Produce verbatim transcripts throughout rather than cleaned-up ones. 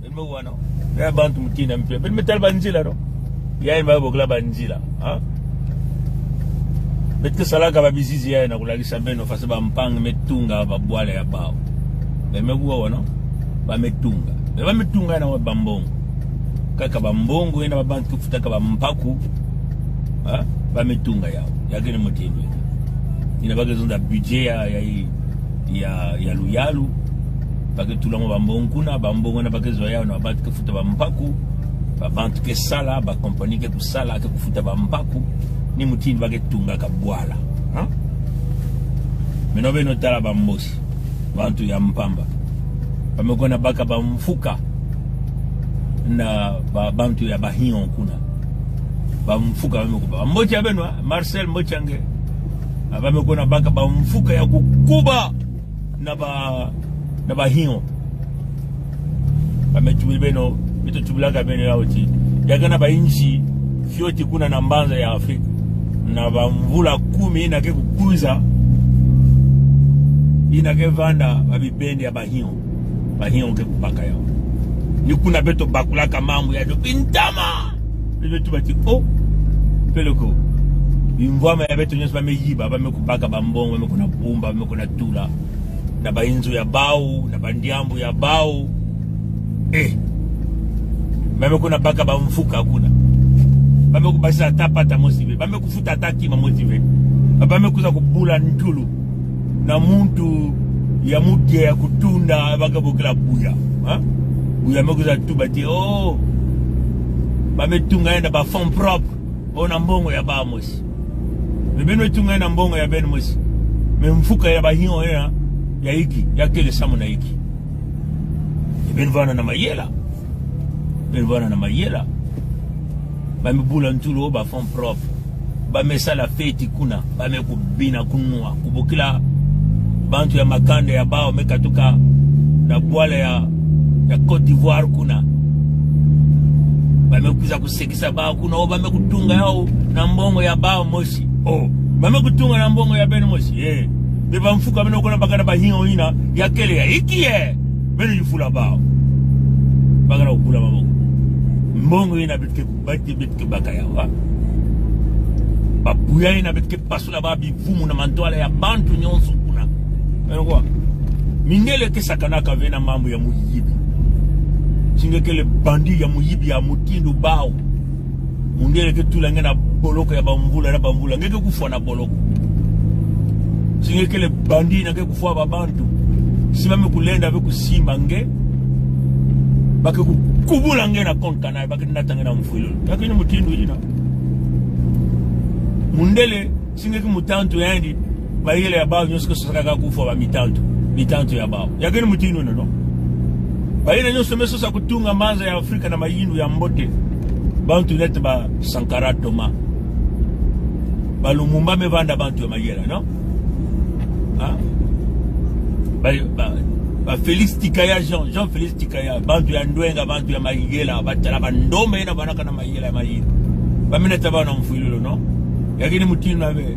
Beno me wa, no? Ya bantu mutindu ya mpe. Beno me tala banzila, no? Ya yina babokila banzila, ha? Beto ke salaka babizizi ya yina kulakisa beno faso bampangi me tunga babwala ya bawu. Beno me wa, no? Ba me tunga. Beno ba me tunga yina wa bambongo. Kaka bambongo yina ba bantu ke futaka bampaku. Ha? Ba me tunga yawu. Ya kele mutindu yina. Yina ba ke zonza budget ya, ya, ya, ya luyalu. Ba ke tula mo bambongo kuna, bambongo yina ba ke zwa yawu na ba bantu ke futa bampaku. Ba bantu ke sala, ba compagnie ke kusala, ke kufuta bampaku. Ni mutindu ba ke tungaka bwala. Ha? Meno beno tala ba Mbochi. Bantu ya mpamba. Ba me kwenda baka bamfuka na ba bantu ya bahion kuna. Bamfuka ba me kuba. Mbochi ya beno, Marcel Mbochi ya nge. Ba me kwenda baka bamfuka ya kukuba na ba, na bahion. Ba me tubila beno, beto tubilaka beno yawu ti, ya ke na bayinsi fioti kuna na mbanza ya Afrika. Na bamvula kumi yina ke kukwiza, yina ke vanda ba bibende ya bahion. Bahion ke kubaka yawu. Ni kuna beto bakulaka mambu ya do bintama. Beto tuba ti, oh, peleko. Bimvwama ya beto nyonso ba me yiba, ba me kubaka bambongo, ba me kwenda bumba, ba me kwenda tula na bayinzo ya bawu, na bandiambu ya bawu. Eh. Ba me kwenda baka bamfuka kuna. Ba me kubasisa ata pata mosi ve. Ba me kufuta ata kima mosi ve. Ba me kwiza kubula ntulu na muntu ya mudia ya kutunda ba ke bokila Buya. Ha? Buya me kwiza tuba ti, oh, ba me tunga yina ba fonds propres. Oh, na mbongo ya bawu mosi. Mais beno me tunga yina na mbongo ya beno mosi. Mais mfuka ya bahion yina, ya inki, ya kele samu na inki. Mais beno vanda na mayela. Beno vanda na mayela. Ba me bula ntulu, oh, ba fonds propres. Ba me sala feti kuna, ba me kubina kunwa, kubokila bantu ya makanda ya bawu me katuka na bwala ya, ya Côte d'Ivoire kuna. Ba me kwiza kusekisa bawu kuna, oh, ba me kutunga yawu na mbongo ya bawu mosi. Oh, ba me kutunga na mbongo ya beno mosi. Eh. Mais bamfuka beno kwenda baka na bahion yina, ya kele ya inki, eh? Beno yufula bawu. Ba ke na kubula maboko. Mbongo yina beto ke bati, beto ke baka yawu, ha? Ba Buya yina beto ke pasula ba bivumu na mantwala ya bantu nyonso kuna. Beno kuwa. Mindele ke sakanaka ve na mambu ya muyibi. Si nge kele bandit ya muyibi ya mutindu bawu, mundele ke tula nge na boloko ya bamvula na bamvula, nge ke kufwa na boloko. Si nge kele bandit yina ke kufwa ba bantu, si ba me kulenda ve kusimba nge, ba ke kukubula nge na compte canal, ba ke nata nge na mfwilu. Ya kele mutindu yina. Mundele, si nge ke mutantu yandi, mayela ya bawu nyonso ke sosaka kaka kufwa ba mitantu, mitantu ya bawu. Ya kele mutindu yina, no? Bayina nyonso me sosa kutunga mbanza ya Afrika na mayindu ya mbote. Bantu neti ba Sankara Thomas, ba Lumumba me vanda bantu ya mayela, no? Ha? Ba, ba, ba Félix Tchicaya Jean, Jean Félix Tchicaya, bantu ya ndwenga, bantu ya mayela, ba tala ba ndombe yina ba naka na mayela ya mayindu. Ba me nata bawu na mfwilu, no? Ya kele mutindu yina ve.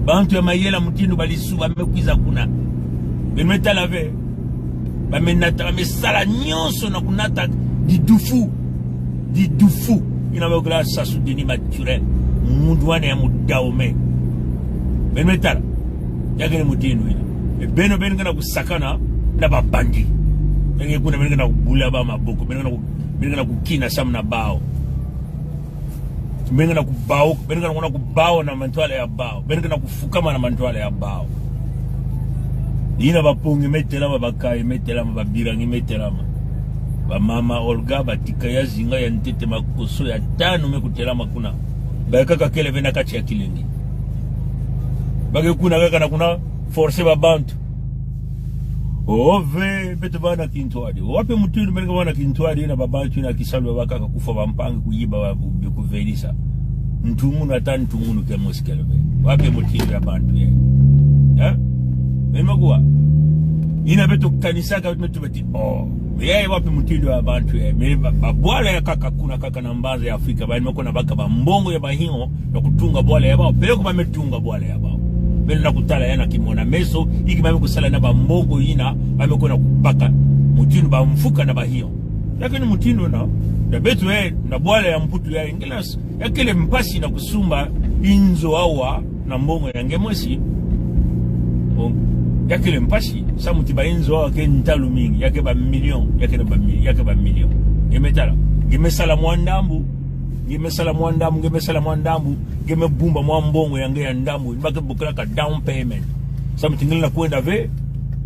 Bantu ya mayela mutindu ba Lissou ba me kwiza kuna. Beno me tala ve. Ba me nata, ba me sala nyonso na kunata Didoufu. Didoufu. Yina ba bokila Sassou Denis Mathurin. Mundwana ya mu Dahomey. Beno me tala. Ya kele mutindu yina. E beno, beno ke na kusakana na ba bandit. Beno ke kuna, beno ke na kubula bawu maboko. Beno ke na ku-, beno ke na kukina samu na bawu. Beno ke na kubawu, beno ke na kubawu na mantwala ya bawu. Beno ke na kufukama na mantwala ya bawu. Yina ba Pongi me telama, ba Kayi me telama, ba Birangi me telama. Ba mama Olga, ba Tchicaya Zinga ya ntete, Makosso ya tanu me kutelama kuna. Ba kaka kele ve na kati ya kilengi. Ba ke kuna kaka na kuna forcer ba bantu. Ove, beto bana kintwadi. Wapi mutindu beno ke bana kintwadi na ba bantu yina kisalu bakaka kufwa bampangi, kuyiba, ba bu-, kuvelisa. Ntu munu ata ntu munu ke mosi kele ve. Wapi mutindu ya bantu ye? Eh? Beno me kuwa. Yina beto kanisaka, beto me tuba ti, oh. Mais ya ye wapi mutindu ya bantu ye? Mais ba, ba bwala ya kaka kuna kaka na mbanza ya Afrika, ba yina me kwenda baka bambongo ya bahion, na kutunga bwala ya bawu, peleko ba me tunga bwala ya bawu. Beno na kutala yandi na kimona meso, inki ba me kusala na bambongo yina, ba me kwenda kubaka mutindu bamfuka na bahion. Ya keni mutindu na, na beto e, na bwala ya Mputu ya nge la, ya kele mpasi na kusumba inzo awa na mbongo ya nge mosi. O, ya kele mpasi, samu ti ba inzo awa ke ntalu mingi, ya ke ba million, ya ke na ba mi-, ya ke ba million. Nge me tala, nge me sala mwa ndambu, nge me sala mwa ndambu, nge me sala mwa ndambu, nge me bumba mwa mbongo ya nge ya ndambu, ni ba ke bokilaka down payment. Samu ti nge lenda kwenda ve,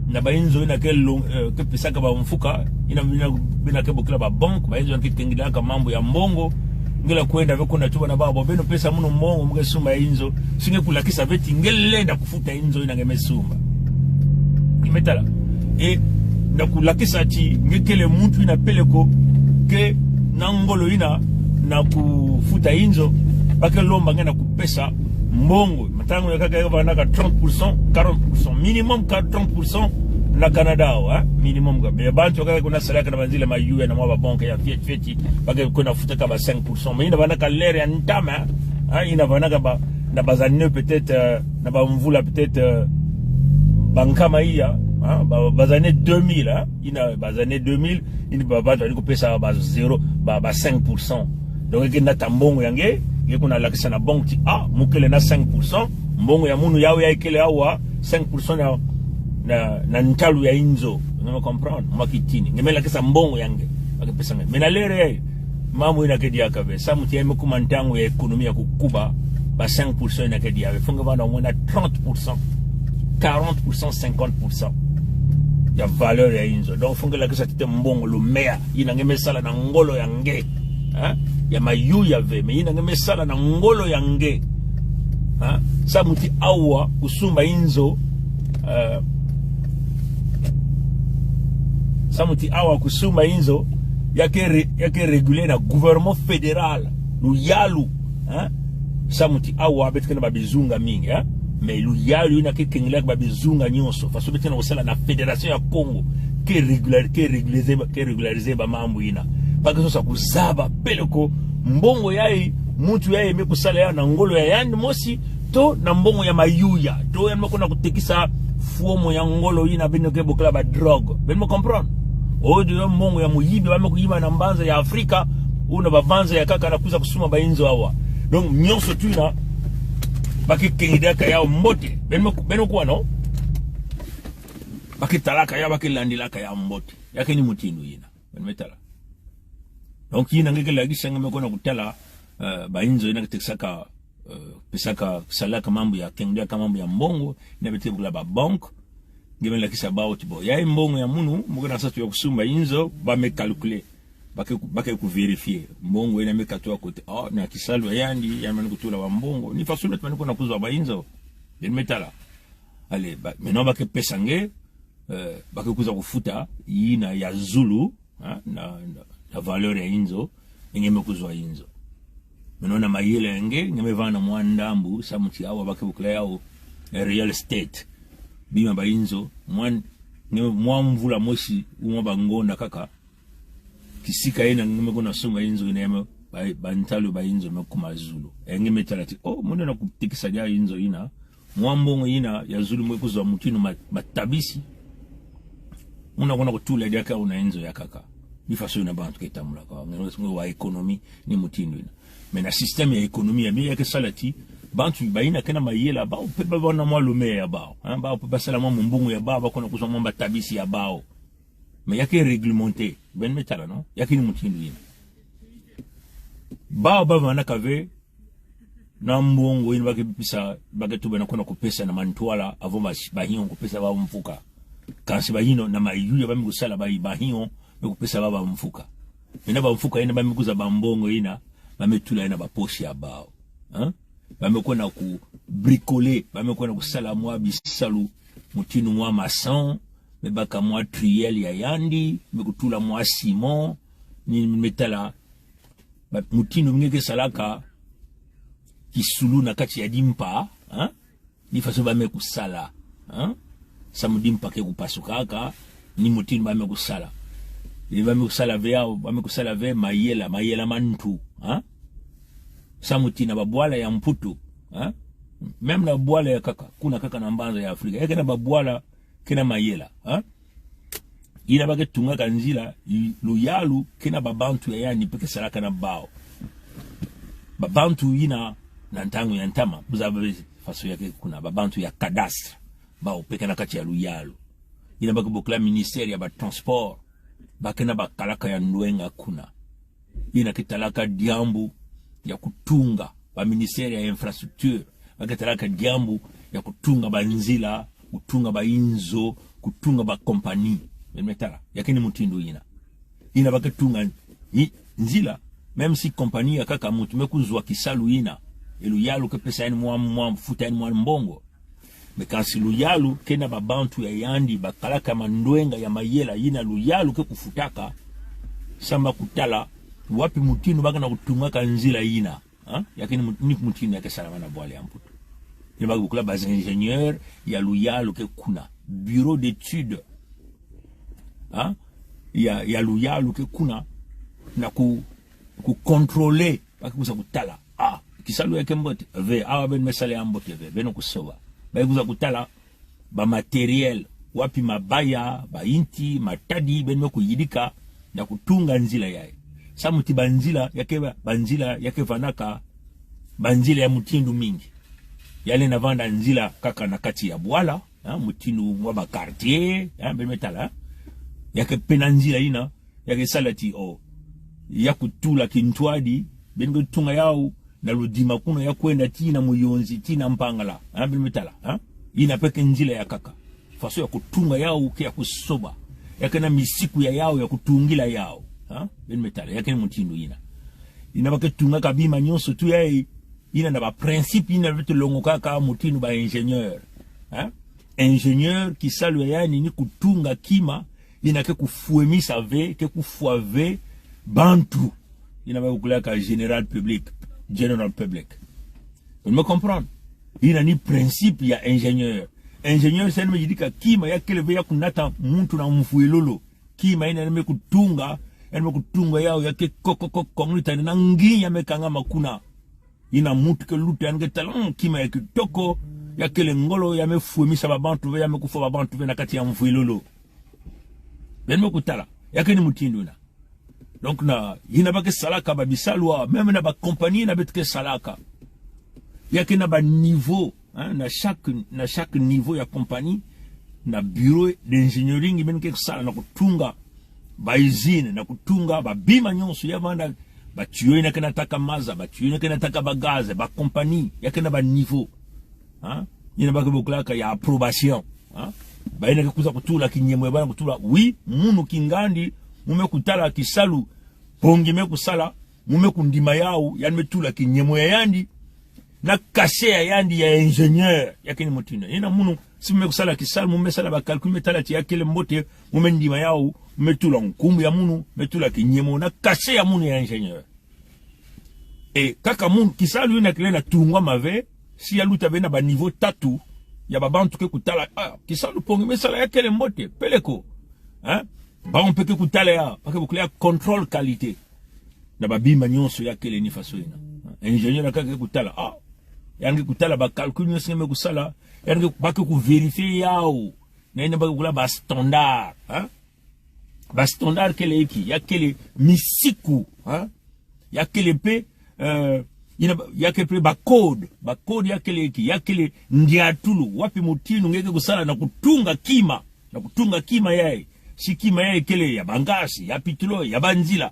na ba inzo ina ke lo-, eh, ke pesaka ba mfuka, ina, ina, ina ke bokila ba banque, ba inzo ina ke kengidaka mambu ya mbongo, nge la kwenda ve kuna tuba na babo, beno pesa munu mbongo, mu ke sumba inzo, si nge kulakisa ve ti nge lenda kufuta inzo ina nge me sumba. Nge me tala. E, na kulakisa ti nge kele muntu ina peleko ke na ngolo ina na kufuta inzo, ba ke lomba nge na kupesa mbongo. Ntangu ya kaka ya ba na ka trente pour cent, quarante pour cent, minimum ka trente pour cent na Canada, o, hein? Minimum ka. Be bantu kaka kuna salaka na banzila mayu ya na mwa ba banque ya fioti fioti, ba ke kuna futaka ba cinq pour cent. Mais ina ba na ka l'heure ya ntama, hein? Ina ba na ka ba, na ba années peut-être, euh, na ba mvula peut-être, euh, ba nkama iya, hein? Ba, ba années deux mille, hein? Ina ba années deux mille, ina ba bantu ni kupesa ba zéro, ba, ba cinq pour cent. Donc, nge ke nata mbongo ya nge, nge kuna lakisa na banque ti, ah, mu kele na cinq pour cent, mbongo ya munu yawe ya kele awa, cinq pour cent na, na, na ntalu ya inzo. Nge me comprendre, mwa kitini. Nge me lakisa mbongo ya nge, ba ke pesa nge. Mais na l'heure yayi, mambu ina ke diaka ve. Samu ti ya me kuma ntangu ya économie ya kukuba, ba cinq pour cent ina ke dia ve. Faut nge vanda au moins na trente pour cent, quarante pour cent, cinquante pour cent ya valeur ya inzo. Donc, faut nge lakisa ti mbongo lumea, ina nge me sala na ngolo ya nge. Hein? Ya mayu ya ve, mais ina nge me sala na ngolo ya nge. Hein? Samu ti awa kusumba inzo, euh, samu ti awa kusumba inzo, ya ke ré-, ya ke régulé na gouvernement fédéral, luyalu, hein? Samu ti awa beto ke na ba bizunga mingi, hein? Mais luyalu ina ke kengilaka ba bizunga nyonso. Faso beto ke na kusala na Fédération ya Kongo, ke régula-, ke régularisé ba, ke régularisé ba mambu ina. Ba ke sosa kuzaba peleko mbongo yayi, muntu yayi me kusala ya na ngolo ya yandi mosi, to na mbongo ya mayuya, to yandi me kuna kutekisa fuomo ya ngolo ina beno ke bokila ba drogue. Beno me comprendre? Oyo mbongo ya muyibi ba me kuyiba na mbanza ya Afrika, ou na ba mbanza ya nkaka na kwiza kusumba ba inzo awa. Donc, nyonso tu ina, ba ke kengidaka yawu mbote. Beno me, beno kuwa, non? Ba ke talaka yawu, ba ke landilaka yawu mbote. Ya keni mutindu ina. Beno me tala. Donc, ina nge ke lakisa nge me kuna kutala, euh, ba inzo ina ke tekisaka, euh, pesaka, salaka mambu ya, kengidaka mambu ya mbongo, ina beto ke bokila ba banque, nge me lakisa bawu ti bon, yayi mbongo ya munu, mu ke na nsatu ya kusumba inzo, ba me calculer. Ba ke, ba ke ku vérifier. Mbongo ina me katuka kote. Oh, na kisalu ya yandi, yandi mani kutula ba mbongo. Ni faso beto mani kuna kuzwa ba inzo. Beno me tala. Allez, ba, maintenant ba ke pesa nge, euh, ba ke kwiza kufuta, ina ya zulu, hein, na, na, na valeur ya inzo, nge me kuzwa inzo. Maintenant na mayela ya nge, nge me vanda mwa ndambu, samu ti awa ba ke bokila yawu, eh, real estate. Bima ba inzo, mwa, nge mwa mvula mosi, ou mwa ba ngonda kaka, kisika ina nge me kuna sumba inzo ina ya me, ba, ba ntalu ba inzo me kuma zulu. E nge me tala ti, oh, mu lenda kutekisa dia inzo ina, mwa mbongo ina ya zulu mu kuzwa mutindu ma, matabisi. Mu na kuna kutula diaka una inzo ya nkaka. Ni faso ina bantu ke tambulaka. Nge, nge wa économie ni mutindu ina. Mais na système ya économie ya mbi ya ke sala ti, bantu ba ina ke na mayela, bawu pe ba vanda mwa lumea ya bawu. Hein, bawu pe ba sala mwa mumbungu ya bawu, ba kuna kuzwa mwa matabisi ya bawu. Mais ya ke réglementé. Beno me tala, non? Ya keni mutindu ina. Bawu ba vandaka ve na mbongo ina ba ke pesa, ba ke tuba na kuna kupesa na mantwala, avant ba, ba hiyo kupesa ba mfuka. Kansi ba hiyo na mayuya ba me kusala ba, ba hiyo me kupesa ba, ba mfuka. Ina ba mfuka ina ba me kuzwa ba mbongo ina, ba me tula ina ba poche ya bawu. Hein? Ba me kuna ku bricoler, ba me kuna kusala mwa bisalu, mutindu mwa maçon, me baka mwa trielle ya yandi, me kutula mwa ciment, ni me tala, ba, mutindu nge ke salaka kisulu na kati ya dimpa, hein? Ni faso ba me kusala, hein? Samu dimpa ke kupasukaka, ni mutindu ba me kusala. Ni ba me kusala ve yawu, ba me kusala ve mayela, mayela ma ntu, hein? Samu ti na ba bwala ya Mputu, hein? Même na bwala ya nkaka, kuna nkaka na mbanza ya Afrika, ya ke na ba bwala ke na mayela, hein? Yina ba ke tungaka nzila, i-, luyalu ke na babantu ya yandi mpe ke salaka na bawu. Babantu yina, na ntangu ya ntama, bu zaba be faso ya ke kuna, babantu ya cadastre, bawu mpe ke na kati ya luyalu. Yina ba ke bokila ministère ya ba transport, ba ke na bakalaka ya ndwenga kuna. Yina ke talaka diambu ya kutunga, ba ministère ya infrastructure, ba ke talaka diambu ya kutunga banzila, kutunga bayinzo, kutunga ba compagnie. Beno me tala, ya ke ni mutindu yina. Yina ba ke tunga ni nzila, même si compagnie ya kaka muntu me kuzwa kisalu yina, e luyalu ke pesa yandi mwa, mwa, futa yandi mwa mbongo. Mais kansi luyalu ke na babantu ya yandi, bakalaka ya ndwenga ya mayela, yina luyalu ke kufutaka, samu kutala wapi mutindu ba ke na kutungaka nzila yina. Hein? Ya ke ni mu-, ni mutindu ya ke salama na bwala ya Mputu. Yina ba ke bokila ba ingénieurs ya luyalu ke kuna. Bureau d'études. Hein? Ya, ya luyalu ke kuna. Na ku, ku contrôler. Ba ke kwiza kutala. Ah, kisalu ya ke mbote. Ve, awa beno me sala ya mbote ve. Beno kusoba. Ba ke kwiza kutala ba matériel, wapi mabaya, bayinti, matadi, beno me kuyidika, na kutunga nzila yayi. Samu ti banzila, ya ke ba-, banzila, ya ke vandaka, banzila ya mutindu mingi. Ya lenda vanda nzila kaka na kati ya bwala, hein, mutindu mwa ba quartier, hein, beno me tala, hein. Ya ke pena nzila yina, ya ke sala ti o. Ya kutula kintwadi, beno ke tunga yawu, na Loudima kuna ya kwenda tii na Mouyondzi, tii na Mpangala. Hein, beno me tala, hein? Yina mpe ke nzila ya kaka. Faso ya kutunga yawu ke ya kusoba. Ya ke na misiku ya yawu ya kutungila yawu. Hein? Beno me tala, ya ke ni mutindu yina. Yina ba ke tungaka bima nyonso tu yayi, yina na ba principe yina beto longokaka mutindu ba ingénieur. Hein? Ingénieur, kisalu ya yandi ni kutunga kima, yina ke kufwemisa ve, ke kufwa ve bantu. Yina ba ke bokilaka général public, general public. Beno me comprendre? Yina ni principe ya ingénieur. Ingénieur, c'est yandi me yidika kima ya kele ve ya kunata muntu na mfwilulu. Kima yina yandi me kutunga, yandi me kutunga yawu ya ke ko, ko, ko, ko, ngita na nginya me kangama kuna. Yina muntu ke luta yandi ke tala, mm, kima ya kitoko, ya kele ngolo, ya me fwemisa babantu ve, ya me kufwa babantu ve na kati ya mfwilulu. Beno me kutala, ya ke ni mutindu yina. Donc na, yina ba ke salaka ba bisalu awa, même na ba compagnie yina beto ke salaka. Ya ke na ba niveau, hein, na chaque, na chaque niveau ya compagnie, na bureau d'ingénierie, beno ke sala na kutunga ba usine, na kutunga ba bima nyonso ya vanda, ba tuyau yina ke nataka maza, ba tuyau yina ke nataka ba gaz, ba compagnie, ya ke na ba niveau. Hein? Yina ba ke bokilaka ya approbation. Hein? Bayina ke kwiza kutula kinyemo ya bana kutula, oui, munu kingandi, mu me kutala kisalu, pongi me kusala, mu me kundima yawu, yandi me tula kinyemo ya yandi, na cachet ya yandi ya ingénieur, ya ke ni mutindu. Yina munu, si mu me kusala kisalu, mu me sala ba calcul, me tala ti ya kele mbote, mu me ndima yawu, mu me tula nkumbu ya munu, me tula kinyemo, na cachet ya munu ya ingénieur. E, kaka munu, kisalu yina ke lenda tungwama ve, si ya luta ve na ba niveau tatu, ya babantu ke kutala, ah, kisalu pongi me sala ya kele mbote, peleko. Hein? Bawu mpe ke kutala ya, ba ke bokila ya contrôle qualité. Na ba bima nyonso ya kele ni faso yina. Ingénieur kaka ke kutala, ah, yandi ke kutala ba calcul nyonso nge me kusala, yandi ke, ba ke kuvérifier yawu. Na yina ba ke bokila ba standard, hein? Ba standard kele inki, ya kele misiku, hein? Ya kele mpe, euh, yina ba, ya kele mpe ba code, ba code ya kele inki, ya kele ndiatulu, wapi mutindu nge ke kusala na kutunga kima, na kutunga kima yayi. Si kima yayi kele ya ba ngasi, ya pétrole, ya banzila.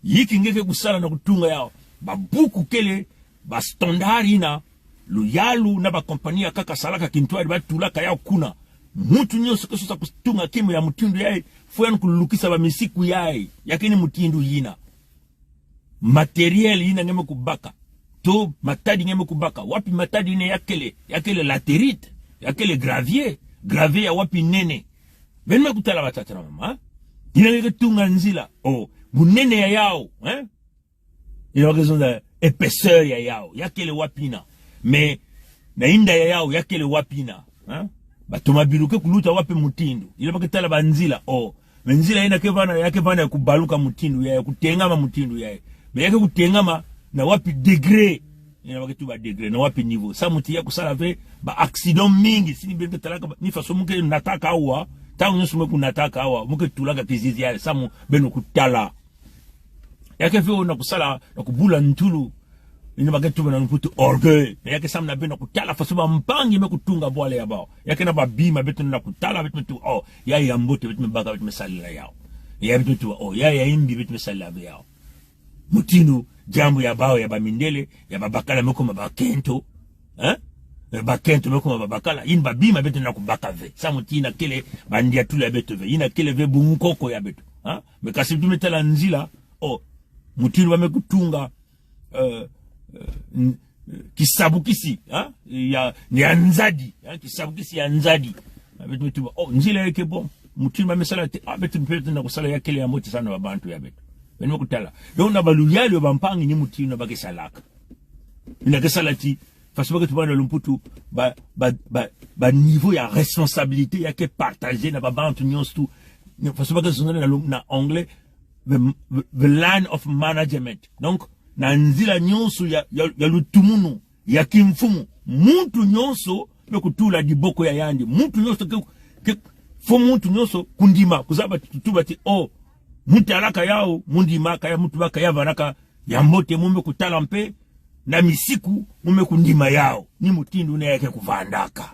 Inki nge ke kusala na kutunga yawu. Ba buku kele, ba standard yina, luyalu na ba compagnie ya kaka salaka kintwadi ba tulaka yawu kuna. Muntu nyonso ke sosa kutunga kima ya mutindu yayi, faut yandi kulukisa ba misiku yayi, ya ke ni mutindu yina. Matériel yina nge me kubaka. To matadi nge me kubaka. Wapi matadi yina ya kele, ya kele latérite, ya kele gravier, gravier ya wapi nene. Beno me kutala batata na bamama. Yina nge ke tunga nzila. Oh, bunene ya yawu, hein? Yina ba ke zonza épaisseur ya yawu, ya kele wapi yina. Mais, na inda ya yawu, ya kele wapi yina. Hein? Batomabilu ke kuluta wapi mutindu. Yina ba ke tala banzila, oh. Mais nzila yina ke vanda, ya ke vanda ya kubaluka mutindu yayi, ya kutengama mutindu yayi. Mais ya ke kutengama na wapi degré. Yina ba ke tuba degré, na wapi niveau. Samu ti ya kusala ve ba accident mingi, si ni beno ke talaka ba, ni faso mu ke nataka awa, Ntangu nyonso mu ke nataka awa, mu ke tulaka kizizi ya samu beno kutala. Ya ke ve na kusala, na kubula ntulu. Yina ba ke tuba na lumputu orgueil. Ya ke samu na beno kutala faso bampangi me kutunga bwala ya bawu. Ya ke na babima beto na kutala, beto me tuba, oh, ya ya mbote, beto me baka, beto me salila yawu. Ya beto me tuba, oh, ya ya yimbi, beto me salila ve yawu. Mutindu diambu ya bawu ya bamindele, ya babakala me kuma bakento. Hein? Eh, bakento me kuma babakala. Yina babima beto na kubaka ve. Samu ti yina kele bandiatulu ya beto ve. Yina kele ve bunkoko ya beto. Hein? Mais kasi beto me tala nzila. Oh, mutindu ba me kutunga, euh, euh, n-, euh, kisabukisi, hein? Ya, ya nzadi, hein? Kisabukisi ya nzadi. Ah, beto me tuba, oh, nzila ya ke bon. Mutindu ba me sala te, ah, beto mpe beto na kusala ya kele ya mbote samu na babantu ya beto. Beno me kutala. Donc, na baluyalu ya bampangi ni mutindu yina ba ke salaka. Yina ke sala ti, faso ba ke tuba na lumputu, ba, ba, ba, ba niveau ya responsabilité ya ke partagé na babantu nyonso tu. Faso ba ke zonzela na lu-, na anglais, the, the, the line of management. Donc, na nzila nyonso ya, ya, ya lutumunu, ya kimfumu. Muntu nyonso me kutula diboko ya yandi. Muntu nyonso ke, ke, faut muntu nyonso kundima, kuzaba tuba ti, oh, mu talaka yawu, mu ndimaka ya, mu tubaka ya vandaka ya mbote, mu me kutala mpe na misiku, mu me kundima yawu. Ni mutindu yina ya ke kuvandaka.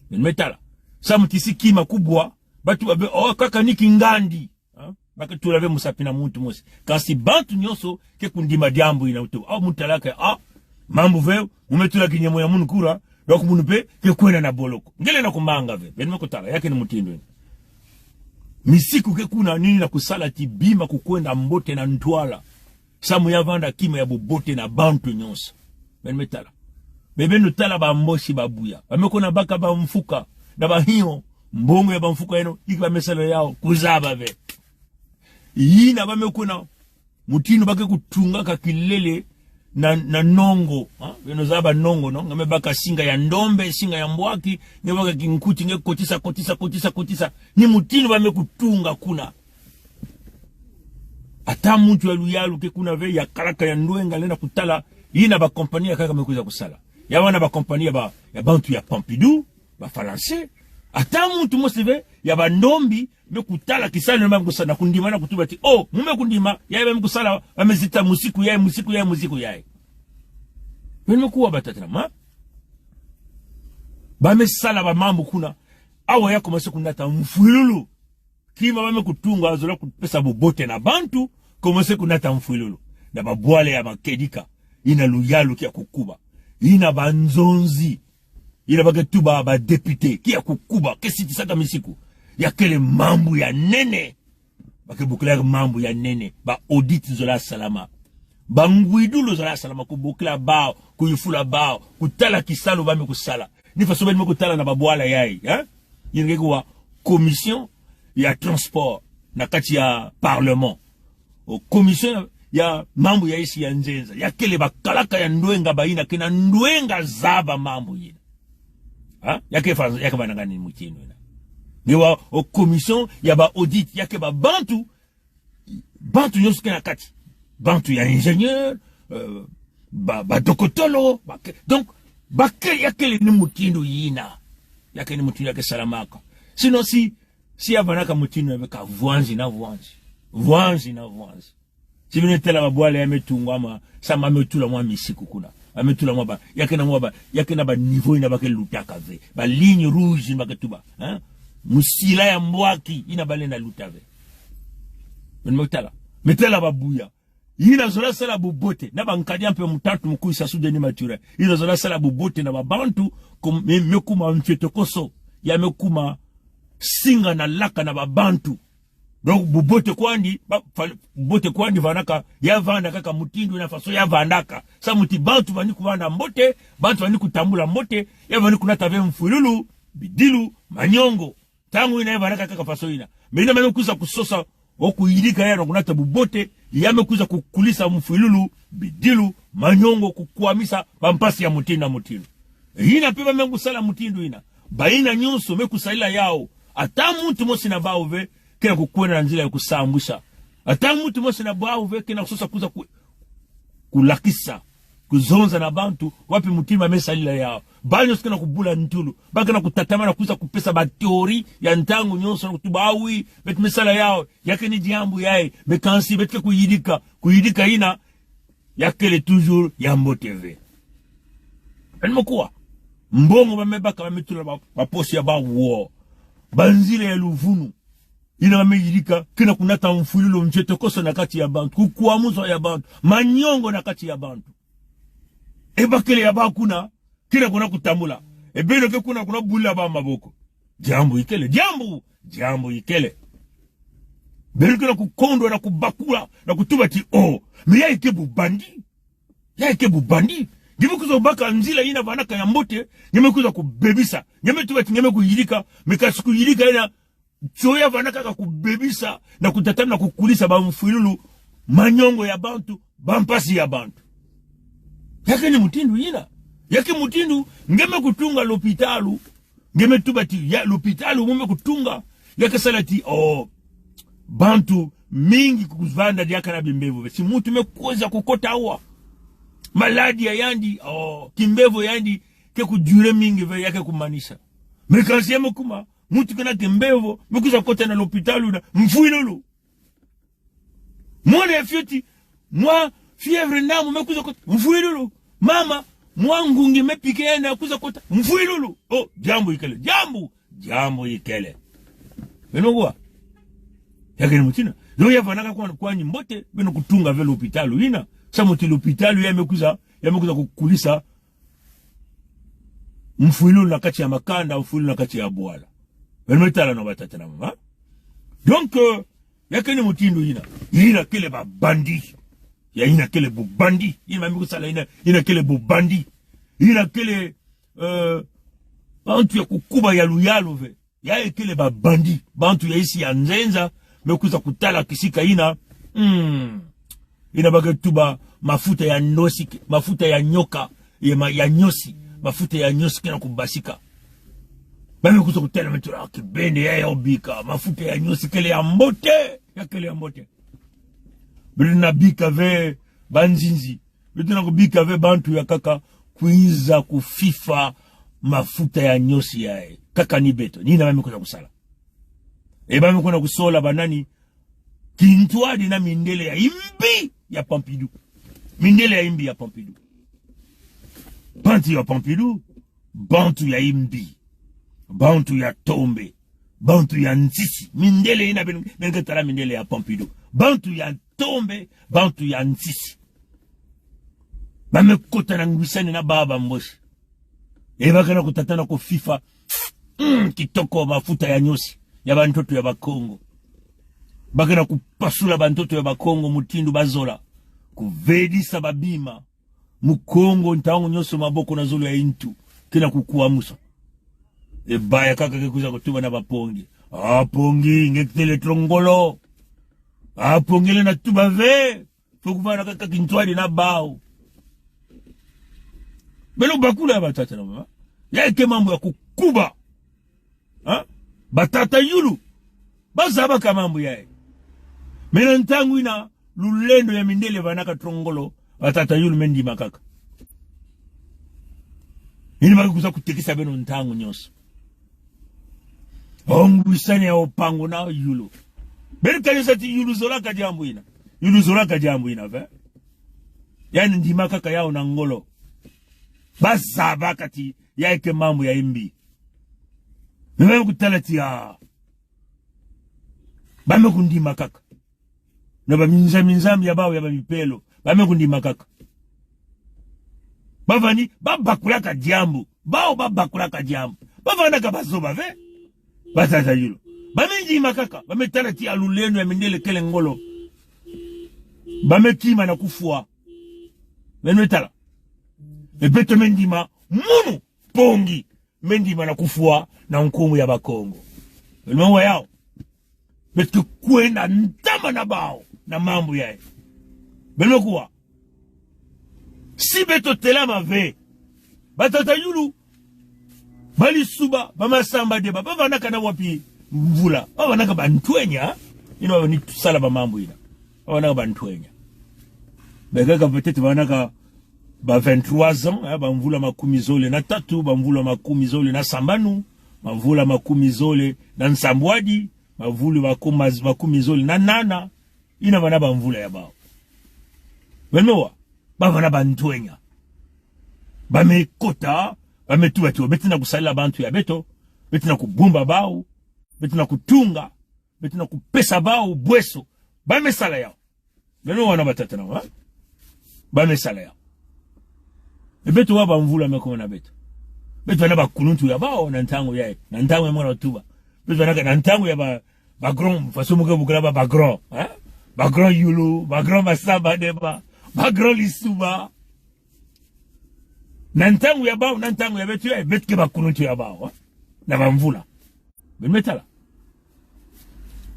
Beno me tala. Samu ti si kima kubwa, ba tuba ve, oh, kaka ni kingandi. Hein? Ba ke tula ve musapi na muntu mosi. Kasi bantu nyonso ke kundima diambu yina, mu tuba, ah, mu talaka, ah, mambu ve, mu me tula kinyemo ya munu kura, donc munu mpe ke kwenda na boloko. Nge lenda kumanga ve. Beno me kutala, ya ke ni mutindu yina. Misiku ke kuna ni yina kusala ti bima kukwenda mbote na ntwala. Samu ya vanda kima ya bubote na bantu nyonso. Beno me tala. Beno tala bambosi babuya. Ba me kwenda baka bamfuka na bahiyo. Mbongo ya bamfuka yeno, yi ke ba me sala yawu, kuzaba ve. Yina ba me kwenda, mutindu ba ke kutungaka kilele na, na nongo. Ha? Beno zaba nongo, non? Nge me baka singa ya ndombe, singa ya mbwaki, nge baka kinkuti, nge kotisa, kotisa, kotisa, kotisa. Ni mutindu ba me kutunga kuna. Ata muntu ya luyalu ke kuna ve, ya kalaka ya ndwenga, lenda kutala, yina ba compagnie ya nkaka me kwiza kusala. Ya wana ba compagnie ya ba, ya bantu ya Pompidou, ba Falanse. Ata muntu mosi ve, ya bandombi, me kutala kisalu ba me kusala, na kundima na kutuba ti, oh, mu me kundima, yayi ba me kusala, ba me zita musiku yayi, musiku yayi, musiku yayi. Beno me kuwa batata na mama. Ba me sala bamambu kuna, awa ya commencé kunata mfwilulu. Kima ba me kutunga zola kupesa bubote na bantu, commencé kunata mfwilulu. Na babwala ya makedika, yina luyalu kia kukuba. Yina banzonzi, yina ba ke tuba ba député, kia kukuba, ke sitisaka misiku. Ya kele mambu ya nene. Ba ke bokila mambu ya nene, ba audit zola salama. Bangwidulu zola salama, kubokila bawu, kuyufula bawu, kutala kisalu ba me kusala. Ni faso beno me kutala na babwala yayi, hein? Yina ke kuwa commission ya transport na kati ya parlement. O commission ya mambu ya insi ya nzenza. Ya kele bakalaka ya ndwenga bayina ke na ndwenga zaba mambu yina. Ha? Ya ke fa-, ya ke vandaka ni mutindu yina. Nge wa o commission ya ba audit, ya ke babantu, bantu nyonso ke na kati. Bantu ya ingénieur, euh, ba, badokotolo, ba ke, donc, ba ke, ya kele ni mutindu yina. Ya ke ni mutindu ya ke salamaka. Sinon si, si ya vandaka mutindu yina, beka vwanzi na vwanzi. Vwanzi na vwanzi. Si beno tala babwala ya me tungwama, samu ba me tula mwa misiku kuna. Ba me tula mwa ba, ya ke na mwa ba, ya ke na ba niveau yina ba ke lutaka ve. Ba ligne rouge ba ke tuba, hein? Musila ya mbwaki, yina ba lenda luta ve. Beno me tala. Me tala babuya. Yina zola sala bubote. Na bankadi ya mpe mutantu mukulu Sassou Denis Mathurin. Yina zola sala bubote na babantu, comme me, me kuma mfietokoso. Ya me kuma singa na laka na babantu. Donc, bubote kwandi, ba, fa-, bubote kwandi vandaka, ya vanda kaka mutindu yina faso ya vandaka. Samu ti bantu bani kuvanda mbote, bantu bani kutambula mbote, ya bani kunata ve mfwilulu, bidilu, manyongo. Ntangu yina ya vandaka kaka faso yina. Mais yina me kwiza kusosa, o kuyidika ya na kunata bubote, ya me kwiza kukulisa mfwilulu, bidilu, manyongo, kukwamisa, bampasi ya mutindu na mutindu. Yina mpe ba me kusala mutindu yina. Bayina nyonso me kusalila yawu. Ata muntu mosi na bawu ve, ke na kukwenda na nzila ya kusambwisa. Ata muntu mosi na bawu ve, ke na kusosa kwiza ku-, kulakisa. kuzonza na bantu wapi mutindu ba me salila yawu. Bawu nyonso ke na kubula ntulu, ba ke na kutatamana kwiza kupesa ba théorie ya ntangu nyonso na kutuba: ah oui, beto me sala yawu, ya keni diambu yayi, mais kansi beto ke kuyidika, kuyidika yina ya kele toujours ya mbote ve. Beno me kuwa, mbongo ba me baka, ba me tula ba, ba poche ya bawu, banzila ya luvunu, yina ba me yidika, ke na kunata mfwilulu, mfietokoso na kati ya bantu, kukwamusa ya bantu, manyongo na kati ya bantu. E bakele ya bawu kuna, ke na kuna kutambula. E beno ke kuna, kuna bulila bawu maboko. Diambu ikele, diambu, diambu ikele. Beno ke na kukondwa na kubakula, na kutuba ti: oh, mais yayi ke bubandi. Yayi ke bubandi. Nge me kwiza baka nzila yina vanaka ya mbote, nge me kwiza kubebisa. Nge me tuba ti nge me kuyidika, mais kansi kuyidika yina, tio ya vanaka kaka kubebisa, na kutatamana kukulisa bamfwilulu, manyongo ya bantu, bampasi ya bantu. Ya keni mutindu yina. Ya ke mutindu, nge me kutunga lopitalu, nge me tuba ti ya lopitalu mu me kutunga, ya ke sala ti: oh, bantu mingi kuvanda diaka na bimbevo ve. Si muntu me kwiza kukota awa. Maladie ya yandi, oh, kimbevo ya yandi ke kudurer mingi ve, ya ke kumanisa. Mais kansi ya me kuma, muntu ke na kimbevo, me kwiza kota na lopitalu na mfwilulu. Mwana ya fioti, mwa fièvre na mu, me kwiza kota mfwilulu. Mama, mwa ngungi me piquer yandi, kwiza kota mfwilulu. Oh, diambu ikele, diambu, diambu ikele. Beno kuwa. Ya keni mutindu. Donc ya vanaka kwa, kwani mbote, beno kutunga ve lopitalu yina. Samu ti lopitalu ya me kwiza, ya me kwiza kukulisa mfwilulu na kati ya makanda, mfwilulu na kati ya bwala. Beno me tala, non, batata na mama. Donc, euh, ya keni mutindu yina. Yina kele babandi. Ya yina kele bubandi. Yina ba me kusala yina, yina kele bubandi. Yina kele, euh, bantu ya kukuba ya luyalu ve. Yayi kele babandi, bantu ya insi ya nzenza, me kwiza kutala kisika yina. Hmm. Yina ba ke tuba mafuta ya nyosi, mafuta ya nyoka, ye ma-, ya nyosi, mafuta ya nyosi ke na kubasika. Ba me kwiza kutala, me tula kibende ya, ya obika, mafuta ya nyosi kele ya mbote, ya kele ya mbote. Beno na bika ve banzinzi, beto na kubika ve bantu ya nkaka kwiza kufifa mafuta ya nyosi yayi. Kaka ni beto. Ni yina ba me kwiza kusala. E ba me kwenda kusola banani? Kintwadi na mindele ya imbi ya Pompidou. Mindele ya imbi ya Pompidou. Bantu ya Pompidou, bantu ya imbi. Bantu ya tombe. Bantu ya nsisi. Mindele yina beno, beno ke tala mindele ya Pompidou. Bantu ya tombe, bantu ya nsisi. Ba me kota na ngwisani na baba Mboshi. E ba ke na kutata na kufifa, mm, kitoko, mafuta ya nyosi ya bantoto ya Bakongo. Ba ke na kupasula bantoto ya Bakongo mutindu bazola. Kuvedisa babima. Mukongo ntangu nyonso maboko na zolo ya ntu. Ke na kukwamusa. E ba ya nkaka ke kwiza kutuba na ba Pongi. Ah, Pongi, nge kitele trongo ngolo. Ah, Pongi, lenda tuba ve. Faut kuvana kaka kintwadi na bawu. Beno bakula, batata na mama. Yayi ke mambu ya kukuba. Ha? Batata yulu. Ba zabaka mambu yayi. Mais na ntangu yina, lulendo ya mindele vanaka trongo ngolo, batata yulu me ndima kaka. Yina ba ke kwiza kutekisa beno ntangu nyonso. Ongwisani ya opangu na yulu. Beno kanisa ti yulu zolaka diambu yina. Yulu zolaka diambu yina ve. Yandi ndima kaka yawu na ngolo. Ba zabaka ti yayi ke mambu ya imbi. Mais ba me kutala ti ah, ba me kundima kaka. Na baminza-, minzambi ya bawu ya bamipelo. Ba me kundima kaka. Ba vani, ba bakulaka diambu. Bawu ba bakulaka diambu. Ba vanaka bazoba ve. Batata yulu. Ba me ndima kaka. Ba me tala ti ah, lulendo ya mindele kele ngolo. Ba me kima na kufwa. Beno me tala. E beto me ndima. Munu Pongi me ndima na kufwa na nkumbu ya Bakongo. Beno me wa yawu. Beto ke kwenda ntama na bawu na mambu yayi. Beno me kuwa. Si beto telama ve. Batata yulu. Ba Lisuba, ba Massamba-Débat. Ba vanaka na wapi mvula? Ba vanaka bantwenya. Yina ba ni sala ba mambu yina. Ba vanaka bantwenya. Ba nkaka peut-être ba vanaka Ba vingt-trois ans, eh, bamvula makumi zole na tatu, bamvula makumi zole na sambanu, bamvula makumi zole na nsambwadi, bamvula makumi, makumi zole na nana, yina bana bamvula ya bawu. Beno me wa, bavana bantwenya. Bamekota, bametuba ti o, beto na kusalila bantu ya beto, beto na kubumba bawu, beto na kutunga, beto na kupesa bawu bweso. Bamesala yawu. Beno wana batata na mama. Bamesala yawu. E beto wa bamvula mekoma na beto. Beto wana bakuluntu ya bawu na ntangu yayi. Na ntangu ya mwana tuba. Beto wana ka na ntangu ya ba, ba grand, façon mu ke bokila ba, ba grand, hein? Ba grand Youlou, ba grand Massamba-Débat, ba grand Lissouba. Na ntangu ya bawu, na ntangu ya beto yayi, beto ke bakuluntu ya bawu, hein? Na bamvula. Beno me tala.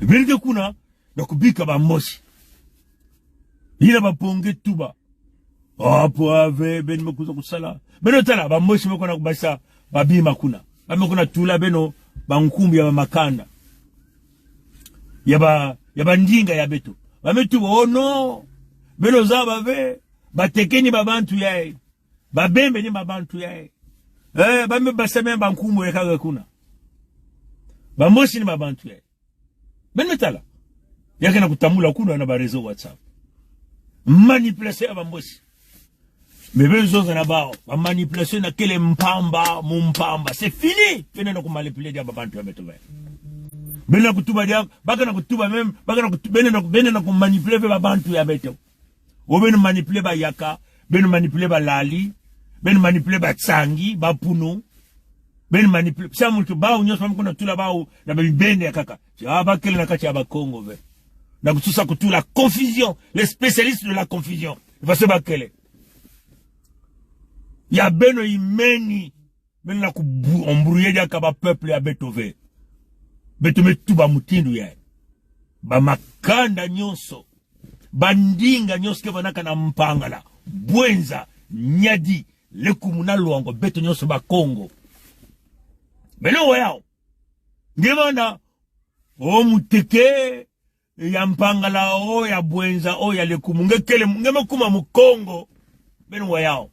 Beno ke kuna, na kubika ba Mbochi. Yina ba Pont-Noir tuba. Apo ave, beno me kwiza kusala. Beno tala, ba Mbochi mekona kubasa ba bima kuna. Bamekona tula beno bankumbu ya bamakanda. Ya ba, ya bandinga ya beto. Bametuba, oh non. Beno zaba ve. Bateke ni ba bantu yayi. Babembe ni ba bantu yayi. Eh, bamebasa me bankumbu ya kaka kuna. Ba Mbochi ni ba bantu yayi. Beno me tala. Ya ke na kutambula kuna na ba réseau WhatsApp. Manipulation ya ba Mbochi. Mais beno zonza na bawu. Ba manipulation na kele mpamba, mu mpamba. C'est fini. Beno na kumanipuler diaka ba bantu ya beto ve. Beno na kutuba diaka, ba ke na kutuba même, ba ke na kutu-, beno na, beno na kumanipuler ve ba bantu ya beto. O beno manipuler ba yaka, beno manipuler ba lali, beno manipuler ba tsangi, ba punu, beno manipuler, samu ti bawu nyonso bamekona tula bawu na ba bibende ya kaka. Ti a bakele na kati ya Bakongo ve. Na kutusa kutula confusion, les spécialistes de la confusion. Parce que bakele. Ya beno imeni. Beno na ku bu-, embrouiller diaka ba peuple ya beto ve. Beto me tuba mutindu yayi. Bamakanda nyonso. Bandinga nyonso ke vanaka na Mpangala, Bouenza, Niari, Lékoumou na Loango, beto nyonso Bakongo. Beno wa yawu. Nge vanda, o muteke, ya Mpangala, o ya Bouenza, o ya Lékoumou, nge kele, nge me kuma Mukongo. Beno wa yawu.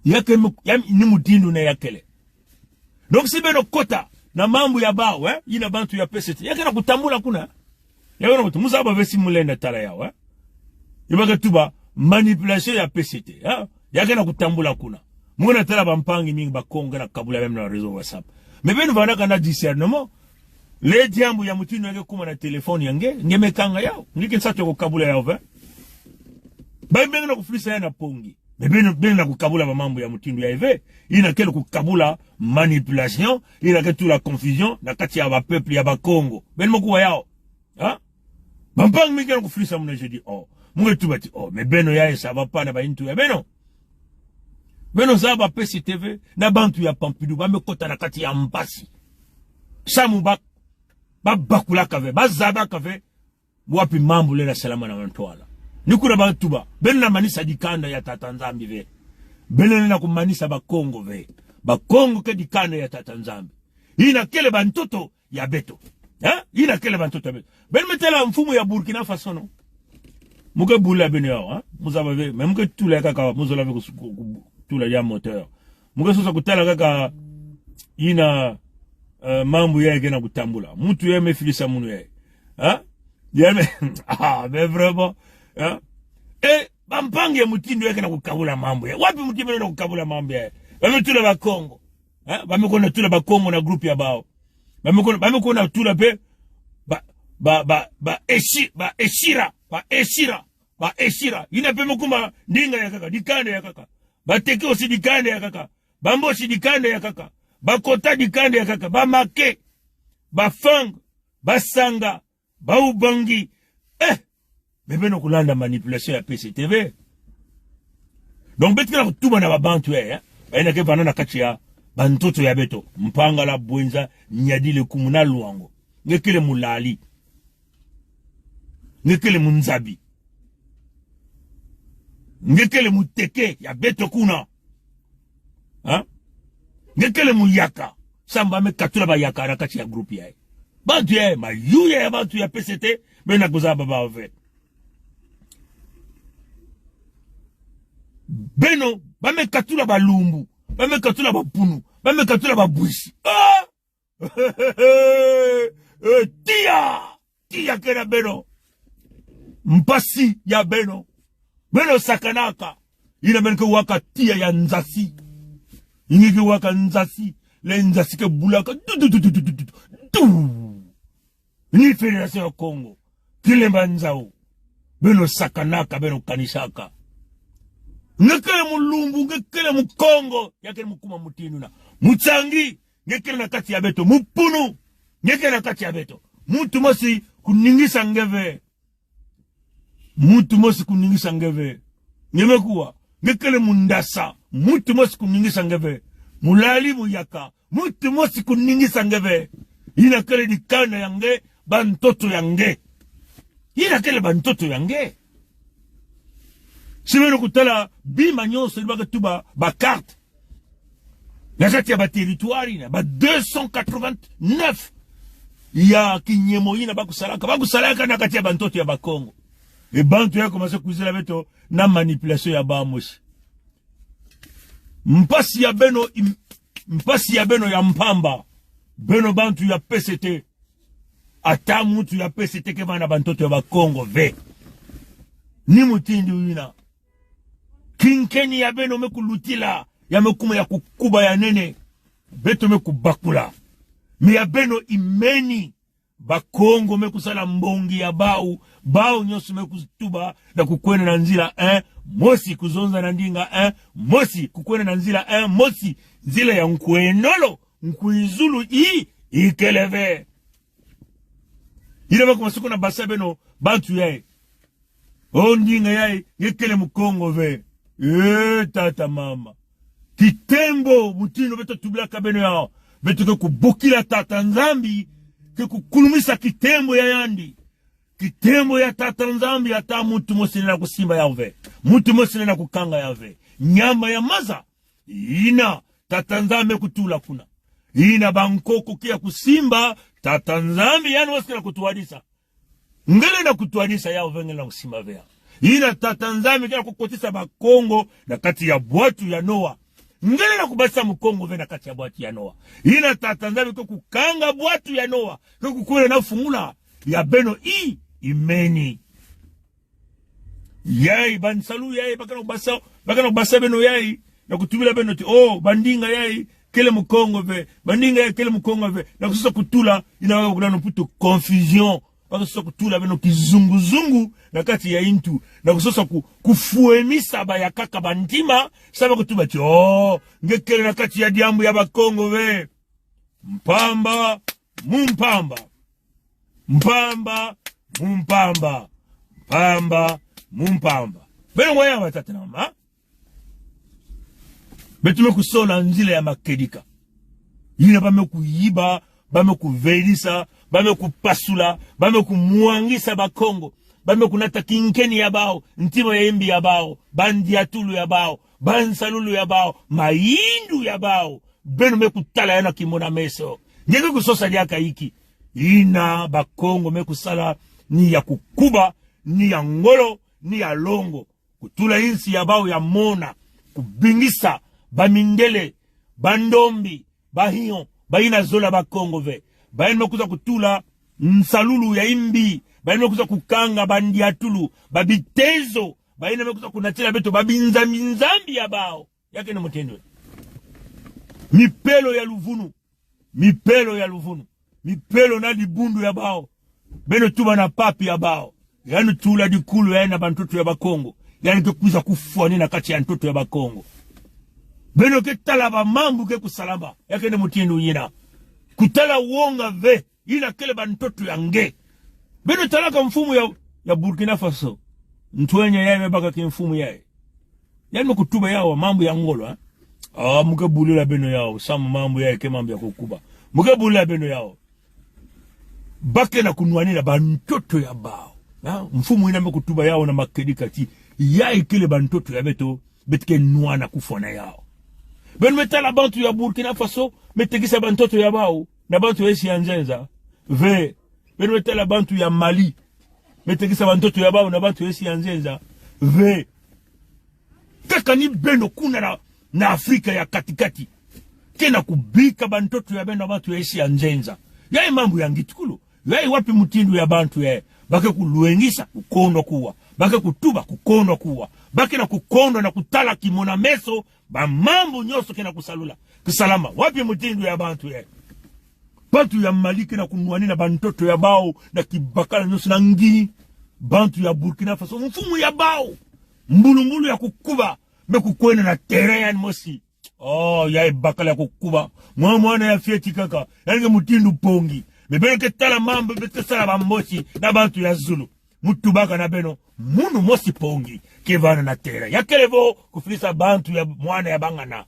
Ya ke mu-, ya ni mutindu na ya kele. Donc si beno kota na mambu ya bawu, eh, yina bantu ya P C T. Ya ke na kutambula kuna. Ya ke na kutu-, mu zaba ve si mu lenda tala yawu, eh. Yi ba ke tuba manipulation ya P C T, eh. Ya ke na kutambula kuna. Mu ke na tala bampangi mingi Bakongo ke na kabula même na réseau WhatsApp. Mais beno vandaka na discernement. Le diambu ya mutindu ya nge kuma na téléphone ya nge, nge me kanga yawu. Nge ke nsatu ya kukabula yawu ve. Ba mbengi na kufulisa ya na pongi. Mais beno, beno na kukabula ba mambu ya mutindu yayi ve. Yina kele kukabula manipulation, yina ke tula confusion na kati ya ba peuple ya Bakongo. Beno me kuwa yawu. Ha? Bampangi mingi ke na kufulisa muna, je dis, oh. Mu ke tuba ti, oh, mais beno yayi, ça va pas na ba nitu ya beno. Beno zaba P C T ve, na bantu ya Pompidou, ba me kota na kati ya mpasi. Samu ba, ba bakulaka ve, ba zabaka ve, wapi mambu lenda salama na mantwala. Ni kuna ba tuba, beno na manisa dikanda ya Tata Nzambi ve. Beno na kumanisa Bakongo ve. Bakongo ke dikanda ya Tata Nzambi. Yina kele bantoto ya beto. Ha? Yina kele bantoto ya beto. Beno me tala mfumu ya Burkina Faso, non? Mu ke bula beno yawu, ha? Mu zaba ve, mais mu ke tula kaka, mu zola ve ku-, ku-, ku-, tula ya moto yawu. Mu ke sosa kutala kaka yina, eh, mambu yayi ke na kutambula. Muntu yayi me filisa munu yayi. Ha? Ya me, ah, mais vraiment, ha? Eh, bampangi ya mutindu yayi ke na kukabula mambu yayi. Wapi mutindu beno na kukabula mambu yayi? Ba me tula Bakongo. Ha? Ba me kona tula Bakongo na groupe ya bawu. Ba me kona, ba me kona tula pe, ba, ba, ba, ba Eshi-, ba Eshira, ba Eshira, ba Eshira. Yina pe me kuma ndinga ya kaka, dikanda ya kaka. Bateke aussi dikanda ya kaka. Bamboshi dikanda ya kaka. Bakota dikanda ya kaka. Bamake, Bafang, Basanga, Baubangi. Eh! Mais beno kulanda manipulation ya P C T ve. Donc, beto ke na kutuba na ba bantu, eh, eh. Bayina ke vanda na kati ya bantoto ya beto. Mpangala, Bouenza, Niari, Lékoumou na Loango. Nge kele mulali. Nge kele munzabi. Nge kele muteke ya beto kuna. Ha? Nge kele muyaka. Samu ba me katula bayaka na kati ya groupe yayi. Bantu yayi, mayuya ya bantu ya P C T, beno na kuzaba bawu ve. Beno, ba me katula balumbu, ba me katula bapunu, ba me katula babwisi. Ah! Eh, tiya! Tiya ke na beno. Mpasi ya beno. Beno sakanaka. Yina beno ke waka tiya ya nzasi. Yina ke waka nzasi. Le nzasi ke bulaka. Du, du, du. Ni Fédération ya Kongo. Kilemba nzau. Beno sakanaka, beno kanisaka. Nge kele mulumbu, nge kele mukongo, ya kele mukuma mutindu na. Mutsangi, nge kele na kati ya beto. Mupunu, nge kele na kati ya beto. Muntu mosi kuningisa nge ve. Muntu mosi kuningisa nge ve. Nge me kuwa, nge kele mundasa. Muntu mosi kuningisa nge ve. Mulali, muyaka. Muntu mosi kuningisa nge ve. Yina kele dikanda ya nge, bantoto ya nge. Yina kele bantoto ya nge. Si beno kutala bima nyonso, ni ba ke tuba bacarte. Na kati ya baterritware yina, ba deux cent quatre-vingt-neuf ya kinyemo yina ba kusalaka. Ba kusalaka na kati ya bantoto ya Bakongo. E bantu ya commencer kwizila beto na manipulation ya bawu mosi. Mpasi ya beno im-, mpasi ya beno ya mpamba. Beno bantu ya P C T. Ata muntu ya P C T ke vanda na bantoto ya Bakongo ve. Ni mutindu yina. Kinkeni ya beno me kulutila, ya me kuma ya kukuba ya nene. Beto me kubakula. Mais ya beno imeni. Bakongo me kusala mbongi ya bawu, bawu nyonso me kutuba na kukwenda na nzila, eh, mosi kuzonza na ndinga, eh, mosi kukwenda na nzila, eh, mosi, nzila ya nkwenolo, nkwizulu i, ikele ve. Yina ba kuma suku na basa beno, bantu yayi. O ndinga yayi, nge kele mukongo ve. Eh, tata, mama. Kitembo, mutindu beto tubilaka beno yawu. Beto ke kubokila Tata Nzambi, ke kukulumisa kitembo ya yandi. Kitembo ya Tata Nzambi, ata muntu mosi lenda kusimba yawu ve. Muntu mosi lenda kukanga yawu ve. Nyama ya maza, yina Tata Nzambi kutula kuna. Yina bankoko ke ya kusimba, Tata Nzambi yandi mosi ke na kutwadisa. Nge lenda kutwadisa yawu ve, nge lenda kusimba ve yawu. Yina Tata Nzambi ke na kukotisa Bakongo na kati ya bwatu ya Noa. Nge lenda kubasa mukongo ve na kati ya bwatu ya Noa. Yina Tata Nzambi ke kukanga bwatu ya Noa, ke kukwenda na fungula ya beno i, imeni. Yayi, bansalu yayi, ba ke na kubasa, ba ke na kubasa beno yayi, na kutubila beno ti, oh, bandinga yayi kele mukongo ve, bandinga yayi kele mukongo ve, na kusosa kutula, yina ba ke bokila na Mputu confusion, ba ke sosa kutula beno kizunguzungu na kati ya yintu, na kusosa ku-, kufwemisa bayakaka bantima, sa ba kutuba ti, oh, nge kele na kati ya diambu ya Bakongo ve. Mpamba mu mpamba. Mpamba mu mpamba. Mpamba mu mpamba. Beno ngwa ya, batata na mama. Beto me kusola nzila ya makedika. Yina ba me kuyiba, ba me kuvelisa, ba me kupasula, ba me kumwangisa Bakongo, ba me kunata kinkeni ya bawu, ntima ya yimbi ya bawu, bandiatulu ya bawu, bansalulu ya bawu, mayindu ya bawu. Beno me kutala yawu na kimona-meso. Nge ke kusosa diaka inki? Yina Bakongo me kusala ni ya kukuba, ni ya ngolo, ni ya longo. Kutula insi ya bawu ya mona, kubingisa bamindele, bandombi, bahion, bayina zola Bakongo ve. Bayina me kwiza kutula nsalulu ya yimbi, bayina me kwiza kukanga bandiatulu, babitezo, bayina me kwiza kunatila beto babinzambi-nzambi ya bawu. Ya kena mutindu. Mipelo ya luvunu. Mipelo ya luvunu. Mipelo na dibundu ya bawu. Beno tuba na papi ya bawu. Yandi tula dikulu yayi na bantoto ya Bakongo. Yandi ke kwiza kufwa ni na kati ya ntoto ya Bakongo. Beno ke tala bamambu ke kusalama. Ya kena mutindu yina. Kutala wonga ve. Yina kele bantoto ya nge. Beno talaka mfumu ya, ya Burkina Faso. Ntwenya yayi me baka kimfumu yayi. Yandi me kutuba yawu mambu ya ngolo, eh? Ah, mu ke bulila beno yawu, samu mambu yayi ke mambu ya kukuba. Mu ke bulila beno yawu. Ba ke na kunwanina bantoto ya bawu. Ah, mfumu yina me kutuba yawu na makedika ti, yayi kele bantoto ya beto, beto ke nwana kufwa na yawu. Beno me tala bantu ya Burkina Faso, me tekisa bantoto ya bawu na bantu ya insi ya nzenza. Ve. Beno me tala bantu ya Mali, me tekisa bantoto ya bawu na bantu ya insi ya nzenza. Ve. Kaka ni beno kuna na, na Afrika ya kati-kati, ke na kubika bantoto ya beno na bantu ya esi ya nzenza. Yayi mambu ya ngitukulu. Yayi wapi mutindu ya bantu yayi? Ba ke kulwengisa, kukondwa kuwa. Ba ke kutuba, kukondwa kuwa. Ba ke na kukondwa na kutala kimona-meso bamambu nyonso ke na kusalula, kusalama. Wapi mutindu ya bantu yayi? Bantu ya Mali ke na kunwanina bantoto ya bawu na kibakala nyonso na ngi. Bantu ya Burkina Faso, mfumu ya bawu, mbulumbulu ya kukuba, me kukwenda na terrain yandi mosi. Oh, yayi bakala ya kukuba. Mwa mwana ya fioti kaka. Yandi ke mutindu pongi. Me beno ke tala mambu beto ke sala ba Mbochi na bantu ya zulu. Mu tubaka na beno, munu mosi pongi ke vanda na terrain. Ya kele vo kufidisa bantu ya mwana ya bangana.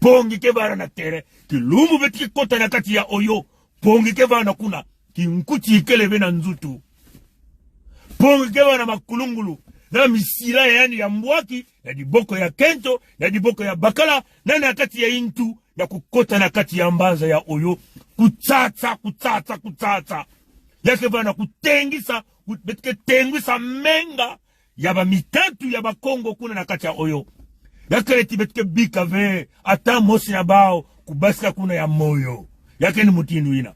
Pongi ke vanda na terrain. Kilumbu beto ke kota na kati ya Oyo, pongi ke vanda kuna. Kinkuti kele ve na nzutu. Pongi ke vanda na makulungulu, na misila ya yandi ya mbwaki, na diboko ya kento, na diboko ya bakala, na na kati ya ntu, ya kukota na kati ya mbanza ya Oyo. Kutsatsa, kutsatsa, kutsatsa. Ya ke vanda kutengisa, ku-, beto ke tengisa menga ya bamitantu ya Bakongo kuna na kati ya Oyo. Ya kele ti beto ke bika ve ata mosi na bawu kubasika kuna ya moyo. Ya ke ni mutindu yina.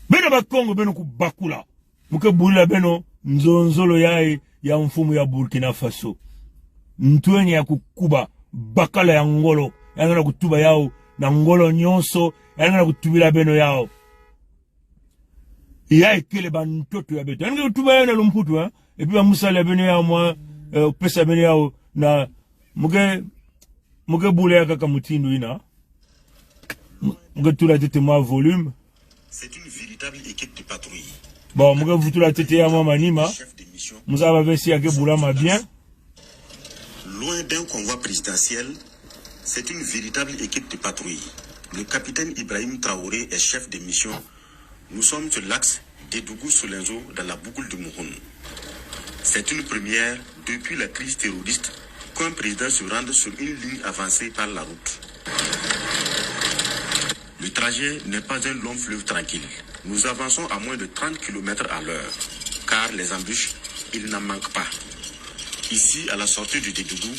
Beno Bakongo, beno kubakula. Mu ke bulila beno nzonzolo yayi ya mfumu ya Burkina Faso. Ntwenye ya kukuba, bakala ya ngolo. Yandi ke na kutuba yawu na ngolo nyonso. Yandi ke na kutubila beno yawu. Yayi kele bantoto ya beto. Yandi ke kutuba yawu na lumputu, hein. Et puis ba mu sala beno yawu mwa, eh, pesa beno yawu na, mu ke, mu ke bula ya kaka mutindu yina. Mu ke tula ntete mwa volume. C'est une véritable équipe de patrouille. Bon, mu ke vutula ntete ya mwa manima. Chef de mission. Mu zaba ve si ya ke bulama bien. Loin d'un convoi présidentiel, c'est une véritable équipe de patrouille. Le capitaine Ibrahim Traoré est chef de mission. Nous sommes sur l'axe Dédougou-Solenzô dans la boucle du Mouhoun. C'est une première depuis la crise terroriste qu'un président se rende sur une ligne avancée par la route. Le trajet n'est pas un long fleuve tranquille. Nous avançons à moins de trente kilomètres à l'heure, car les embûches, il n'en manque pas. Ici, à la sortie de Dédougou,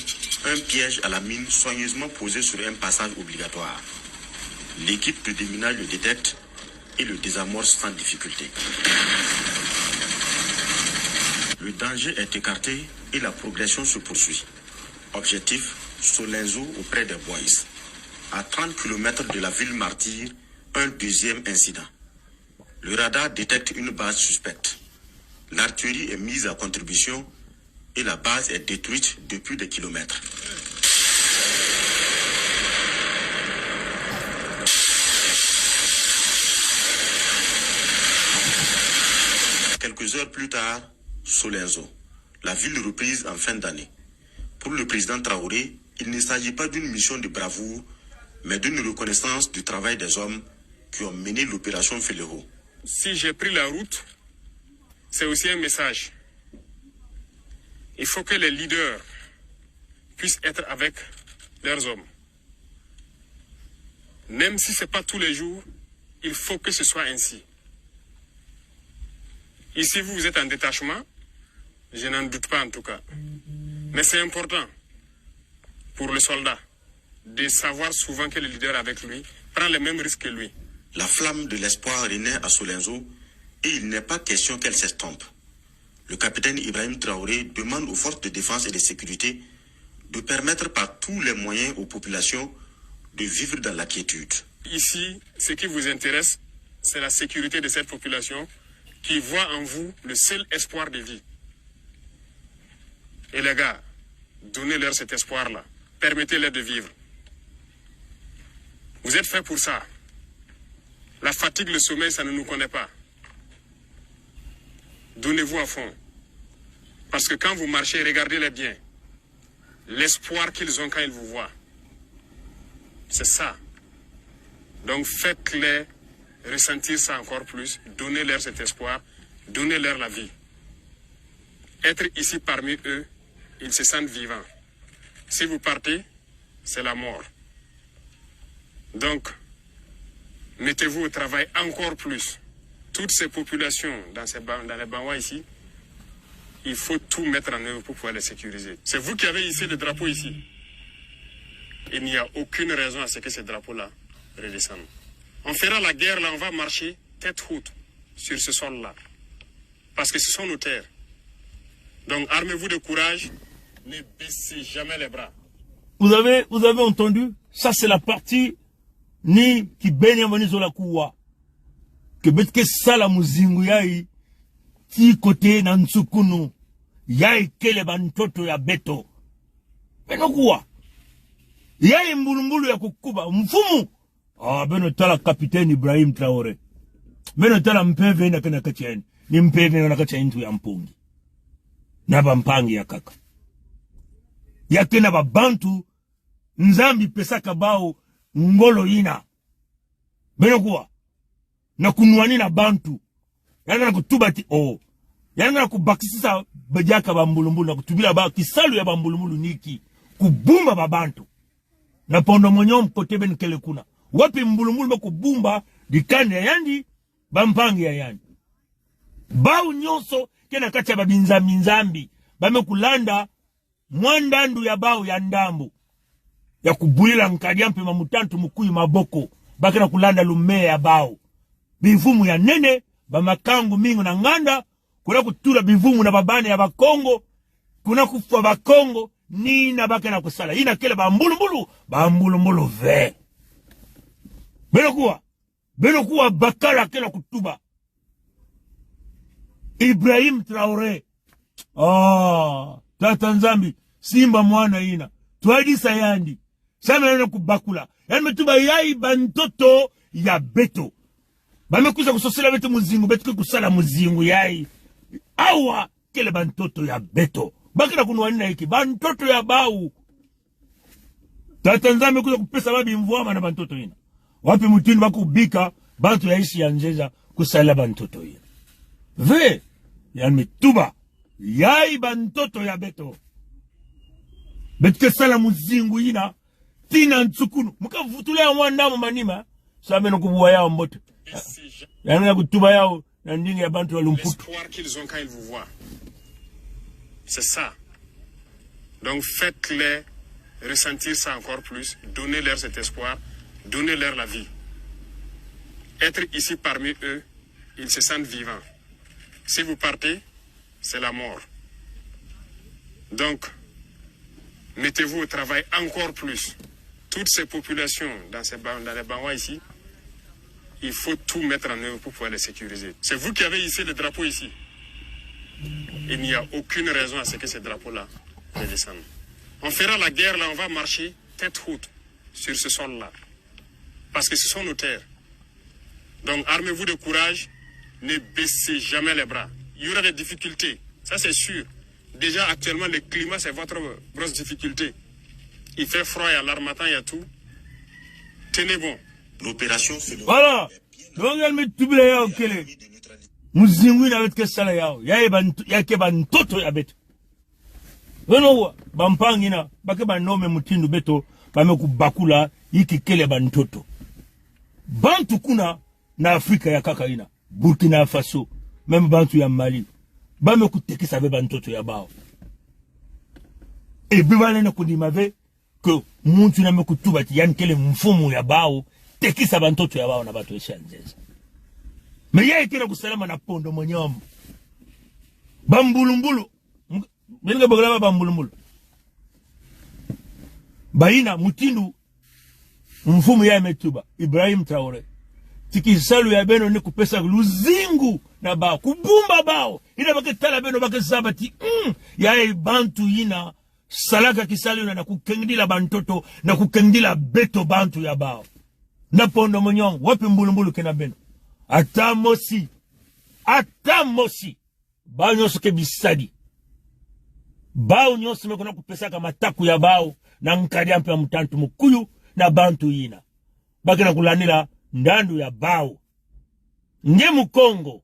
un piège à la mine soigneusement posé sur un passage obligatoire. L'équipe de déminage le détecte et le désamorce sans difficulté. Le danger est écarté et la progression se poursuit. Objectif, Solenzô auprès des Boys. À trente kilomètres de la ville martyre, un deuxième incident. Le radar détecte une base suspecte. L'artillerie est mise à contribution et la base est détruite depuis des kilomètres. Quelques heures plus tard, Solenzô, la ville reprise en fin d'année. Pour le président Traoré, il ne s'agit pas d'une mission de bravoure, mais d'une reconnaissance du travail des hommes qui ont mené l'opération Felero. Si j'ai pris la route, c'est aussi un message. Il faut que les leaders puissent être avec leurs hommes. Même si c'est pas tous les jours, il faut que ce soit ainsi. Ici, vous, vous êtes en détachement, je n'en doute pas en tout cas. Mais c'est important pour le soldat de savoir souvent que le leader avec lui prend les mêmes risques que lui. La flamme de l'espoir renaît à Solenzô et il n'est pas question qu'elle s'estompe. Le capitaine Ibrahim Traoré demande aux forces de défense et de sécurité de permettre par tous les moyens aux populations de vivre dans la quiétude. Ici, ce qui vous intéresse, c'est la sécurité de cette population qui voit en vous le seul espoir de vie. Et les gars, donnez-leur cet espoir-là. Permettez-leur de vivre. Vous êtes faits pour ça. La fatigue, le sommeil, ça ne nous connaît pas. Donnez-vous à fond. Parce que quand vous marchez, regardez-les bien. L'espoir qu'ils ont quand ils vous voient. C'est ça. Donc faites-les ressentir ça encore plus. Donnez-leur cet espoir. Donnez-leur la vie. Être ici parmi eux, ils se sentent vivants. Si vous partez, c'est la mort. Donc, mettez-vous au travail encore plus. Toutes ces populations dans ces ban-, dans les Bangwa ici, Il faut tout mettre en œuvre pour pouvoir les sécuriser. C'est vous qui avez hissé le drapeau ici. Il n'y a aucune raison à ce que ce drapeau-là redescende. On fera la guerre là, on va marcher tête haute sur ce sol-là. Parce que ce sont nos terres. Donc armez-vous de courage, ne baissez jamais les bras. Vous avez, vous avez entendu ? Ça, c'est la partie ni kibeni ya mani zola kuwa. Que beto ke sala muzingu yayi, ti kote na nsukunu, yayi kele bantoto ya beto. Beno kuwa. Yayi mbulumbulu ya kukuba. Mfumu. Ah, beno tala Capitaine Ibrahim Traoré. Beno tala mpeve yina ke na kati ya yandi. Ni mpeve yina ke na kati ya ntu ya mpungi. Na bampangi ya nkaka. Ya ke na babantu Nzambi pesaka bawu ngolo yina. Beno kuwa. Na kunwanina bantu. Yandi ke na kutuba ti o. Yandi ke na kubakisisa badiaka bambulumbulu na kutubila bawu kisalu ya bambulumbulu ni ki. Kubumba babantu. Na pondo monyo kote beno kele kuna. Wapi mbulumbulu me kubumba dikanda ya yandi, bampangi ya yandi. Bawu nyonso ke na kati ya babinzambi-nzambi. Ba me kulanda mwa ndandu ya bawu ya ndambu. Ya kubulila nkadi ya mpemba, mutantu, mukuyu, maboko. Ba ke na kulanda lumea ya bawu. Bivumu ya nene, bamakangu mingi na nganda, kuna kutula bivumu na babana ya Bakongo, kuna kufwa Bakongo, ni yina ba ke na kusala. Yina kele bambulumbulu, bambulumbulu ve. Beno kuwa. Beno kuwa bakala ke na kutuba. Ibrahim Traoré. Ah, Tata Nzambi, simba mwana yina. Twadisa yandi. Samu yandi kubakula. Yandi me tuba yayi bantoto ya beto. Ba me kwiza kusosela beto muzingu, beto ke kusala muzingu yayi. Awa, kele bantoto ya beto. Ba ke na kunwanina inki? Bantoto ya bawu. Tata Nzambi kwiza kupesa bawu bimvwama na bantoto yina. Wapi mutindu ba kubika bantu ya insi ya nzenza kusalila bantoto yina? Ve, yandi me tuba, yayi bantoto ya beto. Beto ke sala muzingu yina, ti na nsukunu. Mu ka vutula yawu mwa ndambu manima, samu beno kubuwa yawu mbote. Yandi ke na kutuba yawu na ndinga ya bantu ya lumputu. L'espoir qu'ils ont quand ils vous voient, c'est ça. Donc faites-les ressentir ça encore plus, donnez-leur cet espoir, donnez-leur la vie. Être ici parmi eux, ils se sentent vivants. Si vous partez, c'est la mort. Donc, mettez-vous au travail encore plus. Toutes ces populations dans ces ban-, dans les Bangwa ici, il faut tout mettre en œuvre pour pouvoir les sécuriser. C'est vous qui avez hissé le drapeau ici. Il n'y a aucune raison à ce que ce drapeau-là redescende. On fera la guerre là, on va marcher tête haute sur ce sol-là. Parce que ce sont nos terres. Donc armez-vous de courage, ne baissez jamais les bras. Il y aura des difficultés, ça c'est sûr. Déjà actuellement, le climat, c'est votre grosse difficulté. Il fait froid, il y a l'harmattan, il y a tout. Tenez bon. L'opération, c'est le... Voilà. Donc yandi me tubila yawu kele muzingu yina beto ke sala yawu. Yayi bantu, ya ke bantoto ya beto. Beno kuwa, bampangi yina, ba ke ba nome mutindu beto, ba me kubakula inki kele bantoto. Bantu kuna na Afrika ya nkaka yina, Burkina Faso, même bantu ya Mali, ba me kutekisa ve bantoto ya bawu. E beno ba lenda kundima ve que muntu yina me kutuba ti yandi kele mfumu ya bawu, tekisa bantoto ya bawu na bantu ya insi ya nzenza. Mais yayi ke na kusalama na pondo monyo. Bambulumbulu. Beno ke bokila bawu bambulumbulu. Bayina mutindu mfumu yayi me tuba, Ibrahim Traoré, ti kisalu ya beno ni kupesa luzingu na bawu, kubumba bawu. Yina ba ke tala beno, ba ke zaba ti, mm, yayi bantu yina salaka kisalu yina na kukengidila bantoto, na kukengidila beto bantu ya bawu. Na pondo monyo, wapi mbulumbulu ke na beno? Ata mosi. Ata mosi. Bawu nyonso ke bisadi. Bawu nyonso me kona kupesaka mataku ya bawu na nkadi ya mpemba, mutantu, mukuyu na bantu yina. Ba ke na kulandila ndandu ya bawu. Nge Mukongo,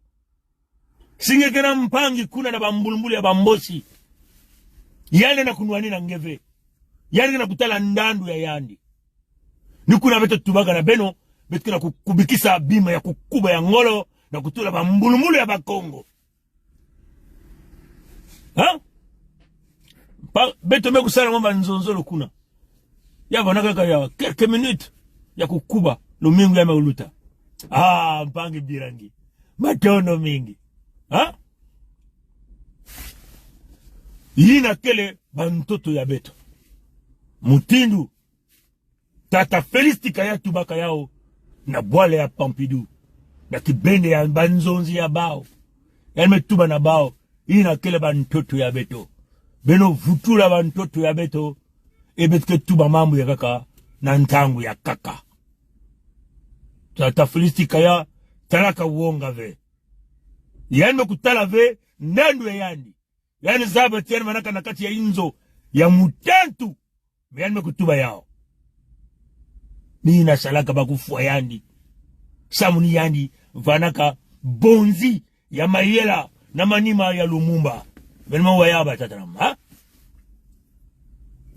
si nge ke na mpangi kuna na bambulumbulu ya Bambosi, yandi na kunwanina nge ve. Yandi ke na kutala ndandu ya yandi. Ni kuna beto tubaka na beno, beto ke na ku-, kubikisa bima ya kukuba ya ngolo, na kutula bambulumbulu ya Bakongo. Ba, beto me kusala mwa banzonzolo kuna. Ya bana kaka ya quelques minutes ya kukuba lumingu ya me kuluta. Ah, mpangi Birangi. Matondo mingi. Ha? Yina kele bantoto ya beto. Mutindu tata Félix Tchicaya tubaka yawu na bwala ya Pompidou, na kibende ya banzonzi ya bawu, yandi me tuba na bawu: Yina kele bantoto ya beto. Beno vutula bantoto ya beto, e beto ke tuba mambu ya nkaka na ntangu ya nkaka. Tata Félix Tchicaya talaka wonga ve. Yandi me kutala ve ndandu ya yandi. Yandi zaba ti yandi vanaka na kati ya inzo ya mutantu. Mais yandi me kutuba yawu. Ni yina salaka ba kufwa yandi, samu ni yandi vanaka bonzi ya mayela na manima ya Lumumba. Beno me wa yawu, batata na mama, ha?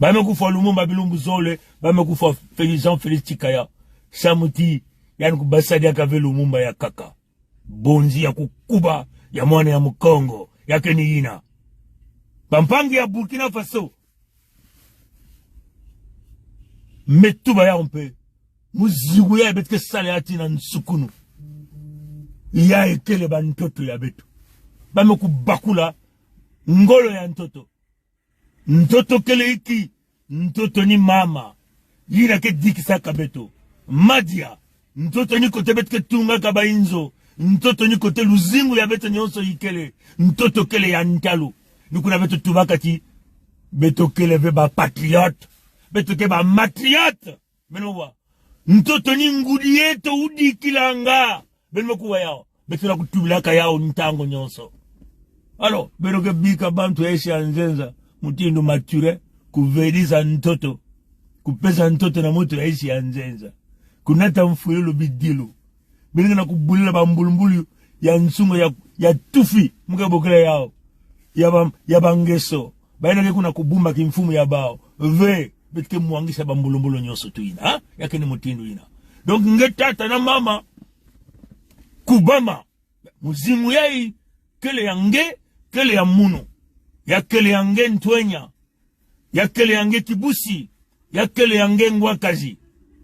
Ba me kufwa Lumumba bilumbu zole, ba me kufwa Félix, Jean Félix Tchicaya, samu ti yandi kubasadi aka ve Lumumba ya nkaka. Bonzi ya kukuba ya mwana ya Mukongo, ya ke ni yina. Bampangi ya Burkina Faso, me tuba yawu mpe. Muzingu yayi beto ke sala ya tina nsukunu. Yayi kele bantoto ya beto. Ba me kubakula ngolo ya ntoto. Ntoto kele inki? Ntoto ni mama. Yina ke dikisaka beto madia. Ntoto ni kote beto ke tungaka bainzo. Ntoto ni kote luzingu ya beto nyonso ikele. Ntoto kele ya ntalu. Ni kuna beto tubaka ti beto kele ve ba patriotes. Beto ke ba matriotes. Beno wa. Ntoto ni ngudi eto udikilanga. Beno me kuwa yawu. Beto na kutubilaka yawu ntangu nyonso. Alors, beno ke bika bantu ya insi ya nzenza mutindu Mathurin, kuvedisa ntoto, kupesa ntoto na muntu ya insi ya nzenza, kunata mfwilulu bidilu. Beno ke na kubulila bambulumbulu ya nsunga ya, ya tufi, mu ke bokila yawu, ya ba, ya bangeso. Bayina ke kuna kubumba kimfumu ya bawu ve. Beto ke mwangisa bambulumbulu nyonso tu yina, ha? Ya ke ni mutindu yina. Donc, nge tata na mama, kubama. Muzingu yayi kele ya nge, kele ya munu. Ya kele ya nge ntwenya. Ya kele ya nge kibusi. Ya kele ya nge ngwakazi.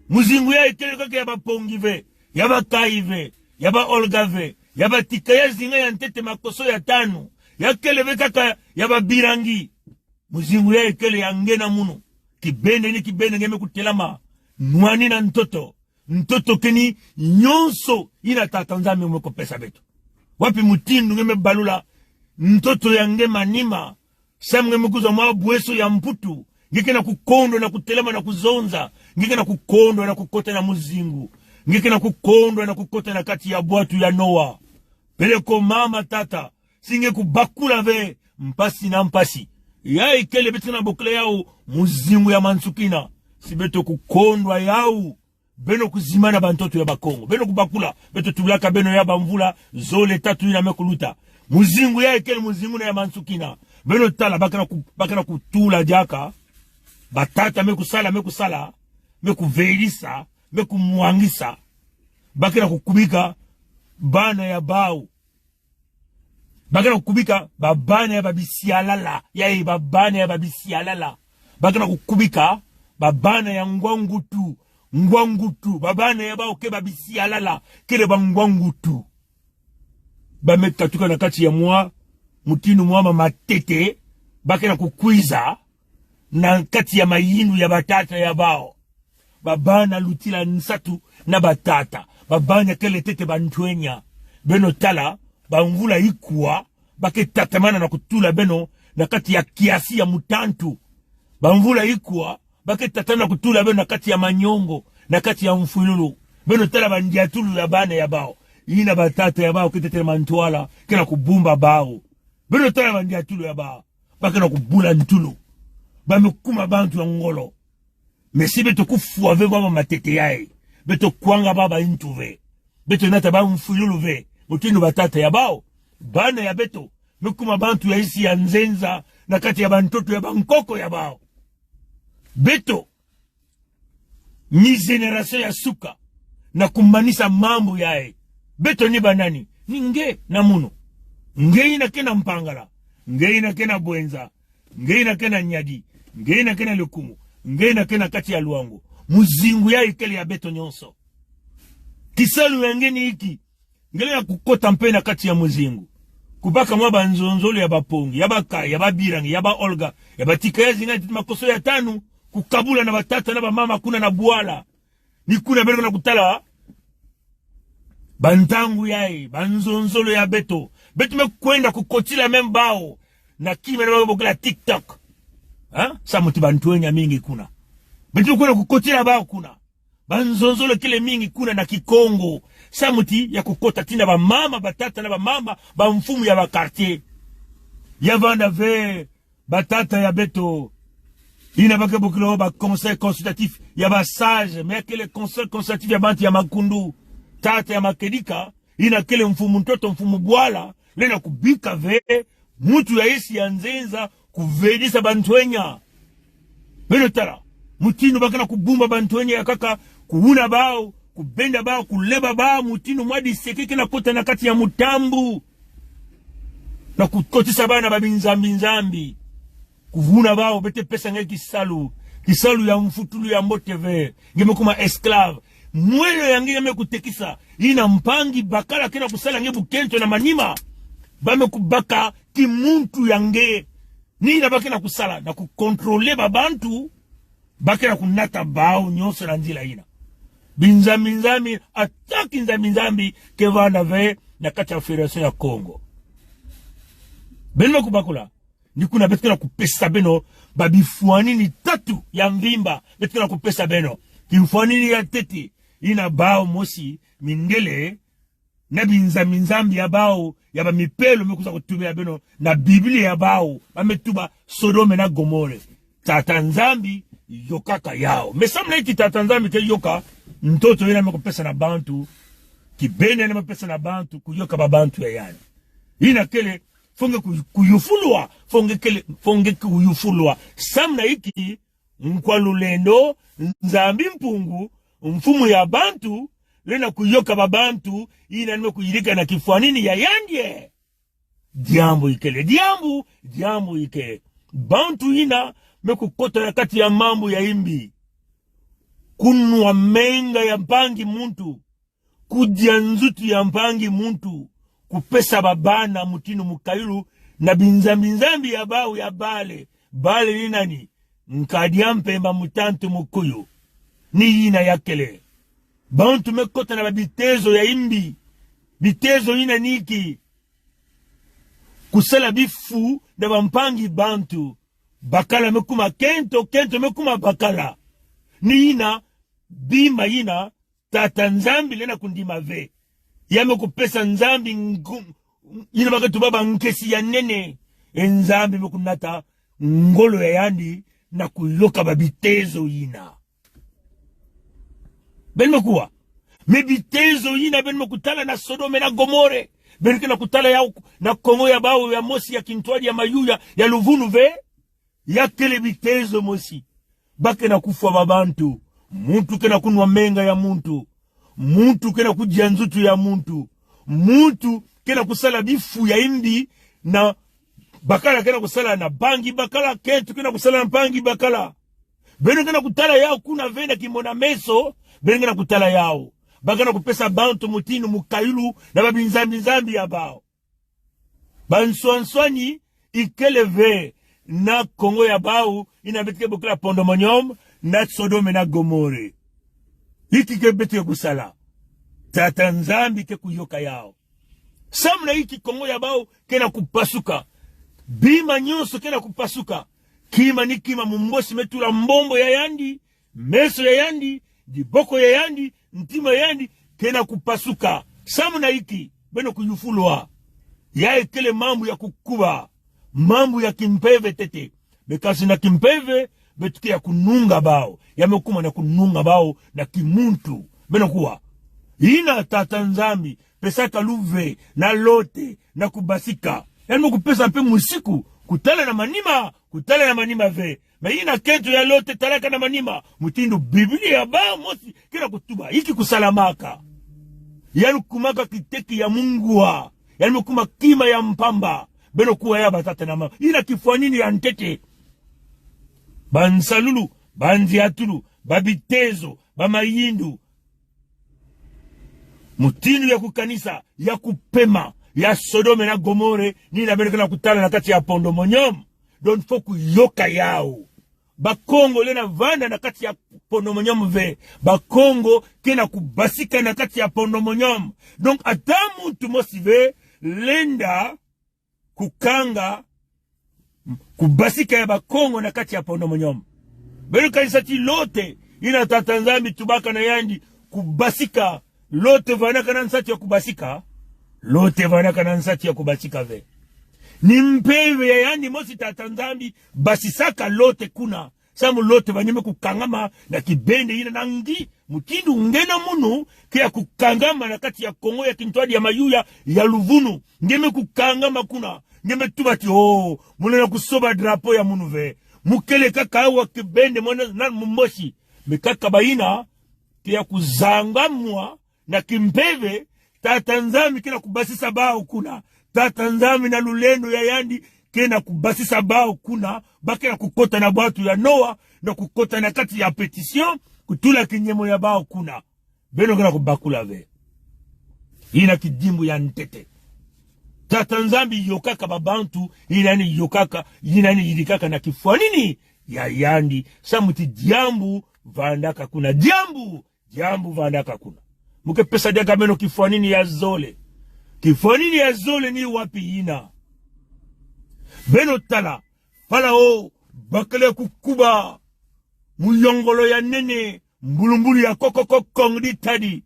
Muzingu yayi kele kaka ya ba Pongi ve, ya ba Kayi ve, ya ba Olga ve, ya ba Tchicaya zinga ya ntete makoso ya tanu. Ya kele ve kaka ya ba Birangi. Muzingu yayi kele ya nge na munu. Kibende ni kibende nge me kutelama, nwani na ntoto. Ntoto ke ni nyonso yina Tata Nzambi me kupesa beto. Wapi mutindu nge me balula ntoto ya nge manima, samu nge me kuzwa mwa bweso ya Mputu, nge ke na kukondwa na kutelama na kuzonza, nge ke na kukondwa na kukota na muzingu, nge ke na kukondwa na kukota na kati ya bwatu ya Noa. Peleko mama, tata, si nge kubakula ve mpasi na mpasi. Yayi kele beto na bokila yawu muzingu ya mansukina. Si beto kukondwa yawu, beno kuzimbana bantoto ya Bakongo. Beno kubakula, beto tulaka beno ya bamvula zole tatu yina me kuluta. Muzingu yayi kele muzingu na ya mansukina. Beno tala, ba ke na ku-, ba ke na kutula diaka. Batata me kusala, me kusala, me kuvedisa, me kumwangisa. Ba ke na kukubika bana ya bawu. Ba ke na kukubika babana ya babisialala. Yayi, babana ya babisialala. Ba ke na kukubika babana ya ngwangutu. Ngwangutu. Babana ya bawu ke babisialala. Kele bangwangutu. Ba me katuka na kati ya mwa, mutindu mwa ma-, matete. Ba ke na kukwiza na kati ya mayindu ya batata ya bawu. Babana lutila nsatu na batata. Babana kele ntete bantwenya. Beno tala, bamvula ikwa, ba ke tatamana na kutula beno na kati ya kiasi ya mutantu. Bamvula ikwa, ba ke tatamana na kutula beno na kati ya manyongo, na kati ya mfwilulu. Beno tala bandiatulu ya bana ya bawu. Yina batata ya bawu ke ntete na mantwala, ke na kubumba bawu. Beno tala bandiatulu ya bawu. Ba ke na kubula ntulu. Ba me kuma bantu ya ngolo. Mais si beto kufwa ve bwa ba matete yayi, beto kwanga bwa ba intu ve, beto nata bwa mfwilulu ve, mutindu batata ya bawu, bana ya beto me kuma bantu ya insi ya nzenza na kati ya bantoto ya bankoko ya bawu. Beto ni génération ya suka na kumanisa mambu yayi. Beto ni banani? Ni nge na munu. Nge yina ke na Mpangala, nge yina ke na Bouenza, Nge ina ke na nyadi, nge ina ke na lukumu, nge ina ke na kati ya luangu. Muzingu yayi kele ya beto nyonso. Kisalu ya nge ni iki. Nge lenda kukota mpe na kati ya muzingu, kubaka mwa banzonzolo ya ba Pongi, ya ba Kayi, ya ba Birangi, ya ba Olga, ya batika ya zinga titi makoso ya tanu, kukabula na batata na bamama kuna na bwala. Ni kuna beno ke na kutala bantangu yayi, banzonzolo ya beto. Beto me kwenda kukotila meme bawu na kima na ba bokila TikTok. Ha? Samu ti bantwenya mingi kuna. Beto me kwenda kukotila bawu kuna. Banzonzolo kele mingi kuna na Kikongo. Samu ti ya kukota ti na bamama, batata na bamama, bamfumu ya ba quartier. Ya vanda ve batata ya beto, ina ba ke bokila ba conseil consultatif ya ba sage, mais kele conseil consultatif ya bantu ya makundu. Tata ya makedika, ina kele mfumu ntoto, mfumu bwala, lenda kubika ve muntu ya esi ya nzenza kuvedisa bantwenya. Beno tala mutindu ba ke na kubumba bantwenya ya nkaka, kuwuna bawu, kubenda bawu, kuleba bawu, mutindu mwa diseke ke na kota na kati ya mutambu, na kukotisa bawu na babinzambi-nzambi. Kuvuna bawu, beto pesa nge kisalu, kisalu ya mfutulu ya mbote ve. Nge me kuma esclave. Mwelo ya nge ya me kutekisa. Ina mpangi bakala ke na kusala nge bukento na manima. Ba me kubaka kimuntu ya nge. Ni ina ba ke na kusala, na kucontrôler babantu, ba ke na kunata bawu nyonso na nzila ina. Binzambi-nzambi, ata kinzambi-nzambi ke vanda ve na kati ya Fédération ya Kongo. Beno me kubakula. Ni kuna beto ke na kupesa beno babifwani ni tatu ya mvimba. Beto ke na kupesa beno. Kimfwani ni ya ntete, ina bawu mosi mindele na binzambi-nzambi ya bawu, ya bamipelo me kwiza kutubela beno na Biblia ya bawu, ba me tuba Sodome na Gomore. Tata Nzambi yokaka yawu. Mais samu na inki Tata Nzambi ke yoka ntoto ina me kupesa na bantu, kibeni ina me kupesa na bantu, kuyoka babantu ya yandi? Ina kele, faut nge ku-, kuyufulwa, faut nge kele, faut nge kuyufulwa. Samu na inki Nkwa lulendo, Nzambi Mpungu, mfumu ya bantu, lenda kuyoka babantu, ina ni me kuyirika na kifwanini ya yandi e? Diambu ikele, diambu, diambu ikele. Bantu ina me kukota na kati ya mambu ya imbi. Kunwa menga ya mpangi muntu. Kudia nzutu ya mpangi muntu, kupesa babana mutindu mukayulu na binzambi-nzambi ya bawu ya bale. Bale ni nani? Nkadi a mpemba, mutantu, mukuyu. Ni ina ya kele. Bantu me kota na babitezo ya imbi. Bitezo ina ni inki? Kusala bifu na bampangi bantu. Bakala me kuma kento, kento me kuma bakala. Ni ina, bima ina, Tata Nzambi lenda kundima ve. Ya me kupesa Nzambi ngu-, ina ba ke tuba bankesi ya nene. E Nzambi me kunata ngolo ya yandi na kuyoka babitezo ina. Beno me kuwa. Mais bitezo ina beno me kutala na Sodome na Gomore. Beno ke na kutala yawu na Kongo ya bawu ya mosi ya kintwadi ya mayuya ya luvunu ve. Ya kele bitezo mosi. Ba ke na kufwa babantu. Muntu ke na kunwa menga ya muntu. Muntu ke na kudia nzutu ya muntu. Muntu ke na kusala bifu ya imbi na bakala ke na kusala na mpangi bakala, kento ke na kusala na mpangi bakala. Beno ke na kutala yawu kuna ve na kimona meso, beno ke na kutala yawu. Ba ke na kupesa bantu mutindu mukayulu na babinzambi-nzambi ya bawu. Banswanswani ikele ve na Kongo ya bawu, ina beto ke bokila pandémonium, na Sodome na Gomore. Inki ke beto ke kusala? Tata Nzambi ke kuyoka yawu. Samu na inki Kongo ya bawu ke na kupasuka? Bima nyonso ke na kupasuka. Kima ni kima, mumbosi me tula mbombo ya yandi, meso ya yandi, diboko ya yandi, ntima ya yandi, ke na kupasuka. Samu na inki? Beno kuyufulwa. Yayi kele mambu ya kukuba. Mambu ya kimpeve ntete. Mais kasi na kimpeve, beto ke ya kununga bawu. Ya me kuma na kununga bawu na kimuntu. Beno kuwa. Ina Tata Nzambi pesaka luve na Lote na kubasika. Yandi me kupesa mpe musiku, kutala na manima, kutala na manima ve. Mais ina kento ya Lote talaka na manima, mutindu Biblia ya bawu mosi ke na kutuba, inki kusalamaka? Yandi kumaka kiteki ya mungwa. Yandi me kuma kima ya mpamba. Beno kuwa ya batata na mama. Yina kifwanini ya ntete? Bansalulu, bandiatulu, babitezo, bamayindu. Mutindu ya kukanisa, ya kupema, ya Sodome na Gomore, ni yina beno ke na kutala na kati ya Pandémonium. Donc faut kuyoka yawu. Bakongo lenda vanda na kati ya Pandémonium ve. Bakongo ke na kubasika na kati ya Pandémonium. Donc ata muntu mosi ve lenda kukanga kubasika ya Bakongo na kati ya Pandémonium. Beno kanisa ti Lote, yina Tata Nzambi tubaka na yandi kubasika. Lote vandaka na nsatu ya kubasika? Lote vandaka na nsatu ya kubasika ve. Ni mpeve ya yandi mosi Tata Nzambi basisaka Lote kuna. Samu Lote vani me kukangama na kibende yina na ngi. Mutindu nge na munu ke ya kukangama na kati ya Kongo ya kintwadi ya mayuya ya luvunu. Nge me kukangama kuna. Nge me tuba ti, oh, munu na kusoba drapeau ya munu ve. Mu kele kaka awa kibende mwana na mumbosi. Mais kaka bayina ke ya kuzangamwa na kimpeve, Tata Nzambi ke na kubasisa bawu kuna. Tata Nzambi na lulendo ya yandi ke na kubasisa bawu kuna. Ba ke na kukota na bwatu ya Noa, na kukota na kati ya pétison, kutula kinyemo ya bawu kuna. Beno ke na kubakula ve. Yina kidimbu ya ntete. Tata Nzambi yokaka babantu, yina ni yokaka, yina ni yidikaka na kifwanini ya yandi. Samu ti diambu vandaka kuna. Diambu, diambu vandaka kuna. Mu ke pesa diaka beno kifwanini ya zole. Kifwanini ya zole ni wapi yina? Beno tala, Falo bakele kukuba muyongolo ya nene, mbulumbulu ya kokoko kong ditadi.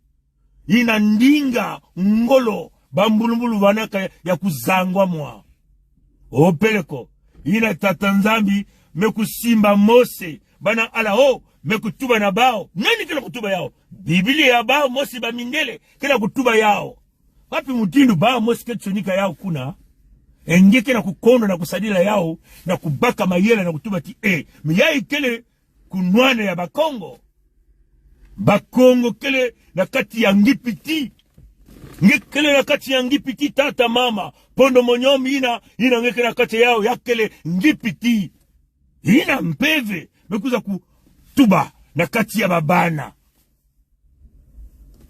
Yina ndinga ngolo bambulumbulu vandaka ya kuzangwamwa. O peleko, yina Tata Nzambi me kusimba Mose, bana ala o, me kutuba na bawu. Nani ke na kutuba yawu? Biblia ya bawu, Mose bamindele ke na kutuba yawu. Wapi mutindu bawu Mose ke tsonika yawu kuna? E nge ke na kukondwa na kusadila yawu, na kubaka mayela na kutuba ti, eh, mais yayi kele kunwana ya Bakongo. Bakongo kele na kati ya Ngipiti. Nge kele na kati ya Ngipiti, tata, mama. Pandémonium yina, yina nge ke na kati yawu, ya kele Ngipiti. Yina mpeve me kwiza kutuba na kati ya babana.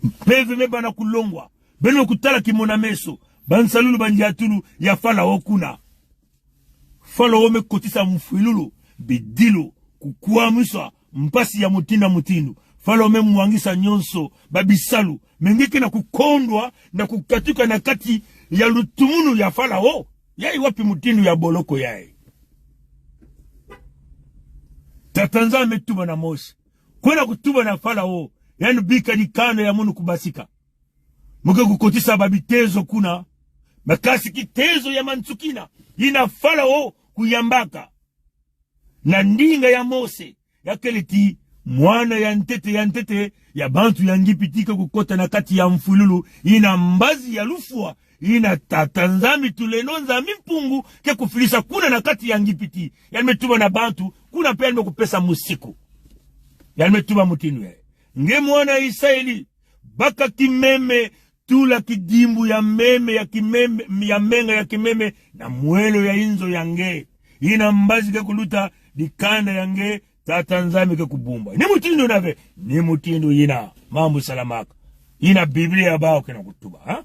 Mpeve me banda kulongwa. Beno kutala kimona-meso. Bansalulu, bandiatulu ya Falo kuna. Falo me kotisa mfwilulu, bidilu, kukwamisa, mpasi ya mutindu na mutindu. Falo me mwangisa nyonso, babisalu. Mais nge ke na kukondwa na kukatuka na kati ya lutumunu ya Falo. Yayi wapi mutindu ya boloko yayi? Tata Nzambi me tuba na Mose. Kwenda kutuba na Falo, yandi bika dikanda ya munu kubasika. Mu ke kukotisa babitezo kuna. Makasi kitezo ya mansukina, yina Falo kuyambaka. Na ndinga ya Mose, ya kele ti mwana ya ntete, ya ntete ya bantu ya Ngipiti ke kukota na kati ya mfwilulu, yina mbazi ya lufwa, yina Tata Nzambi Tulendo, Nzambi Mpungu, ke kufilisa kuna na kati ya Ngipiti. Yandi me tuba na bantu, kuna mpe yandi me kupesa musiku. Yandi me tuba mutindu yayi: Nge mwana Israeli, baka kimeme, tula kidimbu ya meme, ya kimeme, ya menga ya kimeme na mwelo ya inzo ya nge. Yina mbazi ke kuluta, dikanda ya nge, Tata Nzambi ke kubumba. Ni mutindu yina ve, ni mutindu yina. Mambu salamaka. Yina Biblia ya bawu ke na kutuba, ha?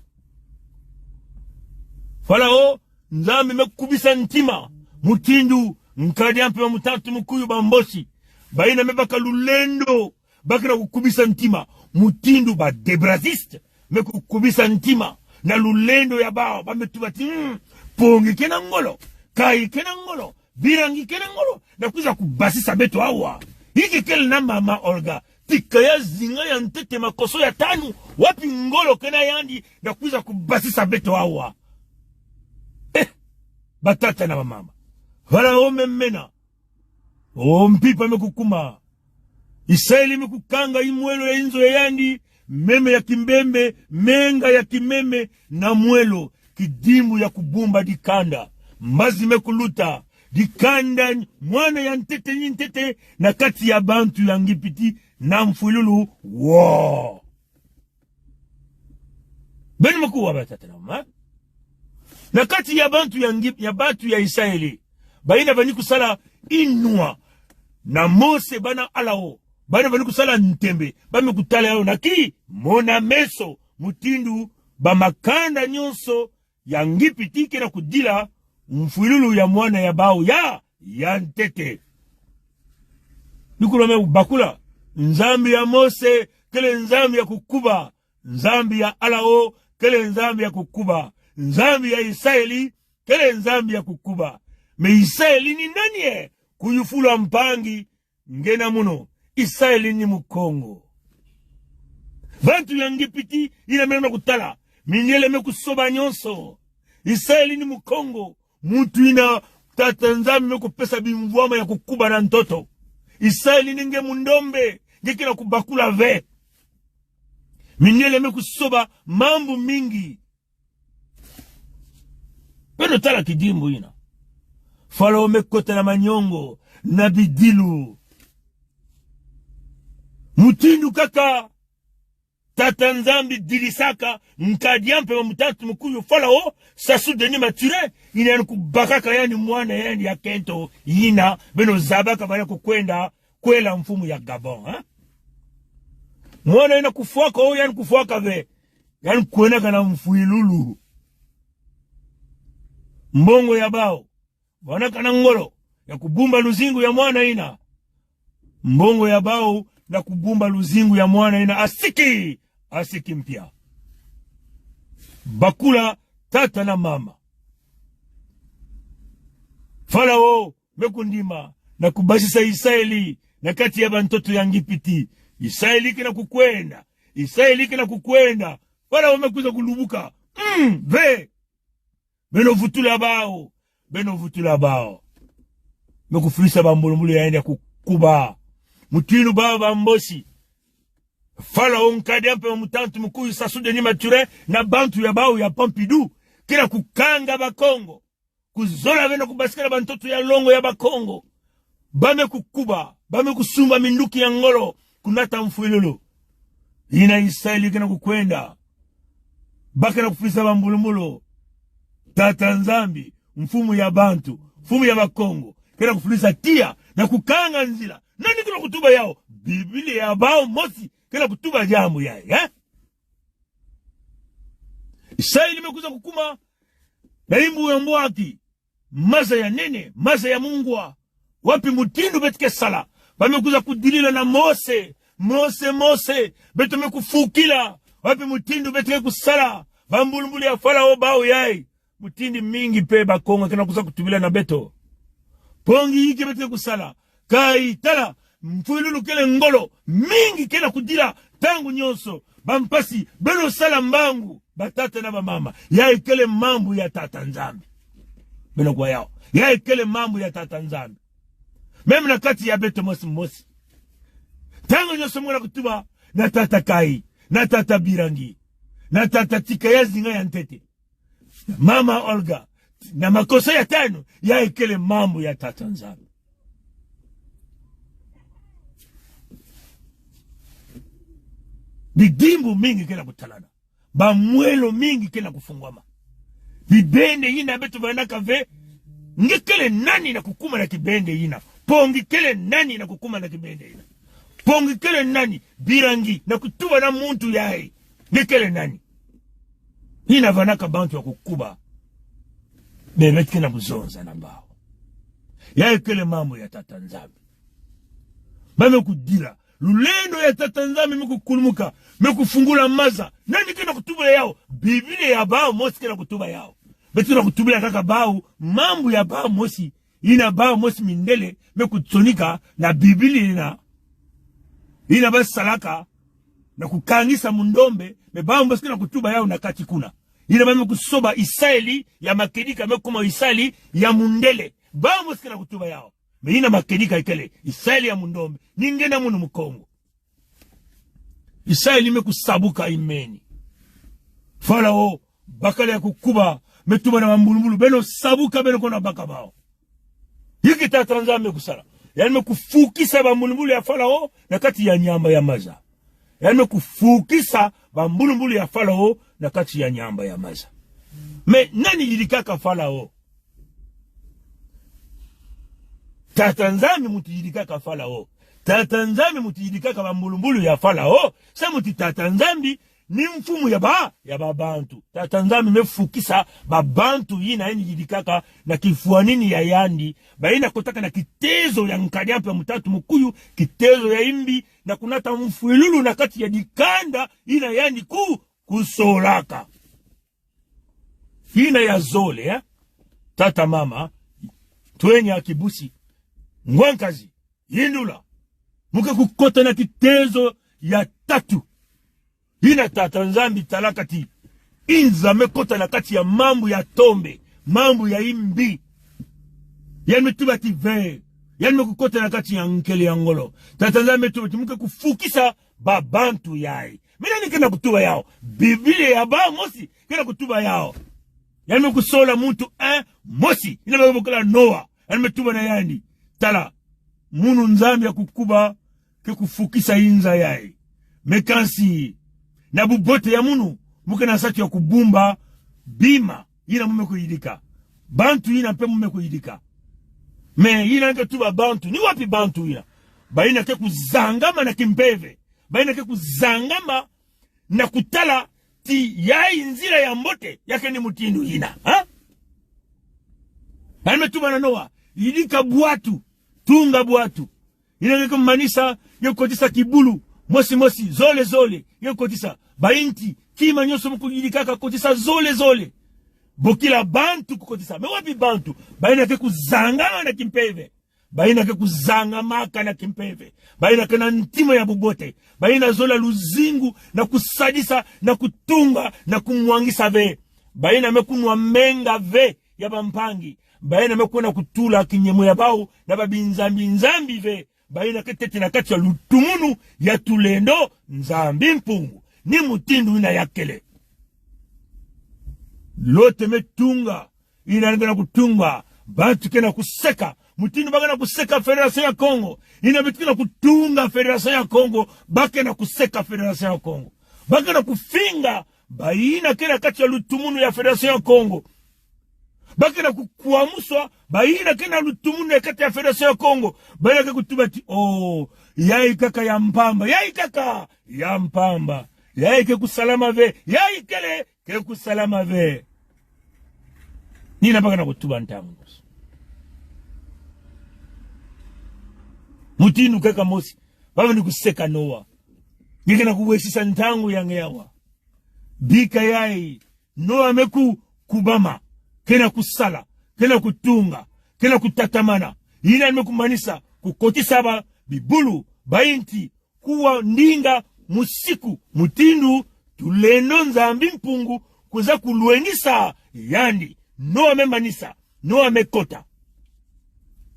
Falo, Nzambi me kukubisa ntima. Mutindu nkadi a mpemba, mutantu, mukuyu, bambosi, bayina me baka lulendo, ba ke na kukubisa ntima. Mutindu ba Debraziste me kukubisa ntima na lulendo ya bawu, ba me tuba ti, hmm, pongi ke na ngolo, kai ke na ngolo, birangi ke na ngolo, na kwiza kubasisa beto awa. Inki kele na mama Olga? Tika ya zinga ya ntete, makoso ya tanu, wapi ngolo ke na yandi na kwiza kubasisa beto awa? Eh, batata na bamama. Falo me mena. O mpimpa me kukuma. Israeli me kukanga mwelo ya inzo ya yandi, meme ya kimbembe, menga ya kimeme na mwelo, kidimbu ya kubumba dikanda. Mbazi me kuluta, dikanda, mwana ya ntete ni ntete na kati ya bantu ya Ngipiti, na mfwilulu, wo. Beno me kuwa, batata na mama. Na kati ya bantu ya Ngip-, ya bantu ya Isaeli, bayina bani kusala inwa na Mose, bana Alao, bayina bani kusala ntembe, ba me kutala yawu na kimona-meso, mutindu bamakanda nyonso ya Ngipiti ke na kudila mfwilulu ya mwana ya bawu ya, ya ntete. Ni kulu me bakula, Nzambi ya Mose kele Nzambi ya kukuba, Nzambi ya Alao kele Nzambi ya kukuba, Nzambi ya Isaeli kele Nzambi ya kukuba. Mais Isaeli ni nani e? Kuyufula mpangi, nge na munu, Isaeli ni Mukongo. Bantu ya Ngipiti yina me na kutala, mindele me kusoba nyonso. Isaeli ni Mukongo, muntu yina Tata Nzambi me kupesa bimvwama ya kukuba na ntoto. Isaeli ni nge mundombe, nge ke na kubakula ve. Mindele me kusoba mambu mingi. Beno tala kidimbu yina. Falao me kota na manyongo, na bidilu. Mutindu kaka Tata Nzambi dilisaka nkadi ya mpemba mutantu mukuyu Falao, Sassou Denis Mathurin, yina yandi kubakaka yandi mwana yandi ya kento yina beno zabaka baya kukwenda kwela mfumu ya Gabon, ha? Mwana yina kufwaka, o yandi kufwaka ve, yandi kwenaka na mfwilulu. Mbongo ya bawu, bwanaka na ngolo ya kubumba luzingu ya mwana yina. Mbongo ya bawu na kubumba luzingu ya mwana yina, asiki, asiki mpia. Bakula tata na mama. Falao me kundima na kubasisa Isaeli na kati ya bantoto ya Ngipiti. Isaeli ke na kukwenda. Isaeli ke na kukwenda. Falao me kwiza kulubuka. Mm, ve. Beno vutula bawu. Beno vutula bawu. Me kufwilisa bambulumbulu ya yandi ya kukuba. Mutindu bawu bambosi. Falao nkadi ya mpemba mutantu mukuyu Sassou Denis Mathurin na bantu ya bawu ya Pompidou ke na kukanga Bakongo. Kuzola ve na kubasika na bantoto ya longo ya Bakongo. Ba me kukuba, ba me kusumba minduki ya ngolo, kunata mfwilulu. Yina Isaeli ke na kukwenda. Ba ke na kufwilisa bambulumbulu. Tata Nzambi, mfumu ya bantu, mfumu ya Bakongo, ke na kufwilisa tiya na kukanga nzila. Nani ke na kutuba yawu? Biblia ya bawu mosi ke na kutuba diambu yayi, eh? Isaeli me kwiza kukuma na yimbu ya mbwaki, maza ya nene, maza ya mungwa. Wapi mutindu beto ke sala? Ba me kwiza kudilila na Mose. Mose, Mose, beto me kufukila. Wapi mutindu beto ke kusala? Bambulumbulu ya Falao bawu yayi. Mutindu mingi mpe Bakongo ke na kwiza kutubila na beto. Mpo ngi yinki beto ke kusala? Kayi tala, mfwilulu kele ngolo, mingi ke na kudila ntangu nyonso. Bampasi, beno sala mbangu, batata na bamama. Yayi kele mambu ya Tata Nzambi. Beno kuwa yawu. Yayi kele mambu ya Tata Nzambi. Même na kati ya beto mosi mosi. Ntangu nyonso muna kutuba na tata Kayi, na tata Birangi, na tata Tika ya zinga ya ntete, mama Olga, na makosa ya tanu, yayi kele mambu ya Tata Nzambi. Bidimbu mingi ke na kutalana. Bamwelo mingi ke na kufungwama. Bibende yina beto vandaka ve, nge kele nani na kukuma na kibende yina? Mpo nge kele nani na kukuma na kibende yina? Mpo nge kele nani, Birangi, na kutuba na muntu yayi? Nge kele nani? Yina vandaka bantu ya kukuba. Bebe ke na kuzonza na bawu. Yayi kele mambu ya Tata Nzambi. Ba me kudila. Lulendo ya Tata Nzambi me kukulumuka, me kufungula maza. Nani ke na kutuba yawu? Biblia ya bawu mosi ke na kutuba yawu. Beto na kutubila kaka bawu, mambu ya bawu mosi, yina bawu mosi mindele me kusonika na Biblia yina, yina basalaka na kukangisa mundombe, mais bawu mosi ke na kutuba yawu na kati kuna. Yina ba me kusoba Isaeli ya makedika me kuma Isaeli ya mundele. Bawu mosi ke na kutuba yawu. Mais yina makedika ikele Isaeli ya mundombe, ni nge na munu Mukongo. Isaeli me kusabuka imeni. Falao, bakala ya kukuba, me tuba na bambulumbulu, beno sabuka, beno kwenda baka bawu. Yinki Tata Nzambi me kusala? Yandi me kufukisa bambulumbulu ya Falao na kati ya nyamba ya maza. Yandi me kufukisa bambulumbulu ya Falao na kati ya nyamba ya maza. Mais nani yidikaka Falao? Tata Nzambi mutu yidikaka Falao. Tata Nzambi mutu yidikaka bambulumbulu ya Falao. Samu ti Tata Nzambi ni mfumu ya ba, ya babantu. Tata Nzambi me fukisa babantu yina yandi yidikaka na kifwanini ya yandi. Bayina kotaka na kitezo ya nkadi mpe mutatu mukuyu, kitezo ya yimbi, na kunata mfwilulu na kati ya dikanda yina yandi ku, kusolaka. Yina ya zole, eh? Tata, mama, twenya, kibusi, ngwa nkazi, yindula. Mu ke kukota na kitezo ya tatu. Yina Tata Nzambi talaka ti yinza me kota na kati ya mambu ya tombe, mambu ya yimbi. Yandi me tuba ti ve. Yandi me kukota na kati ya nkele ya ngolo. Tata Nzambi me tuba ti mu ke kufukisa babantu yayi. Mais nani ke na kutuba yawu? Biblia ya bawu mosi ke na kutuba yawu. Yandi me kusola muntu, eh, mosi, yina ba ke bokila Noa. Yandi me tuba na yandi: Tala, munu Nzambi ya kukuba ke kufukisa yinza yayi. Mais kansi, na bubote ya munu, mu ke na nsatu ya kubumba bima yina mu me kuyidika. Bantu yina mpe mu me kuyidika. Mais yina nge tuba bantu, ni wapi bantu yina? Bayina ke kuzangama na kimpeve. Bayina ke kuzangama na kutala ti yayi nzila ya mbote, ya ke ni mutindu yina, ha? Yandi me tuba na Noa: Yidika bwatu, tunga bwatu. Yina nge ke manisa, nge kukotisa kibulu mosi mosi, zole zole, nge kukotisa. Bayinti, kima nyonso mu kuyidikaka, kotisa zole zole. Bokila bantu kukotisa. Mais wapi bantu? Bayina ke kuzangama na kimpeve. Bayina ke kuzangamaka na kimpeve. Bayina ke na ntima ya bubote. Bayina zola luzingu na kusadisa, na kutunga, na kumwangisa ve. Bayina me kunwa menga ve ya bampangi. Bayina me kwenda kutula kinyemo ya bawu na babinzambi-nzambi ve. Bayina ke tete na kati ya lutumunu ya tulendo Nzambi Mpungu. Ni mutindu yina ya kele. Lote me tunga. Yina nge na kutunga, bantu ke na kuseka. Mutindu ba ke na kuseka Fédération ya Kongo. Yina beto ke na kutunga Fédération ya Kongo, ba ke na kuseka Fédération ya Kongo. Ba ke na kufinga bayina ke na kati ya lutumunu ya Fédération ya Kongo. Ba ke na kukwamuswa bayina ke na lutumunu ya kati ya Fédération ya Kongo. Bayina ke kutuba ti: Oh, yayi kaka ya mpamba. Yayi kaka ya mpamba. Yayi ke kusalama ve. Yayi kele ke kusalama ve. Ni yina ba ke na kutuba ntangu nyonso. Mutindu kaka mosi ba vandi kuseka Noa. Nge ke na kuwesisa ntangu ya nge awa. Bika yayi, Noa me ku-, kubama, ke na kusala, ke na kutunga, ke na kutatamana. Yina me kumanisa kukotisa ba bibulu, bayinti, kuwa ndinga musiku, mutindu tulendo Nzambi Mpungu kwiza kulwengisa yandi. Noa me manisa, Noa me kota.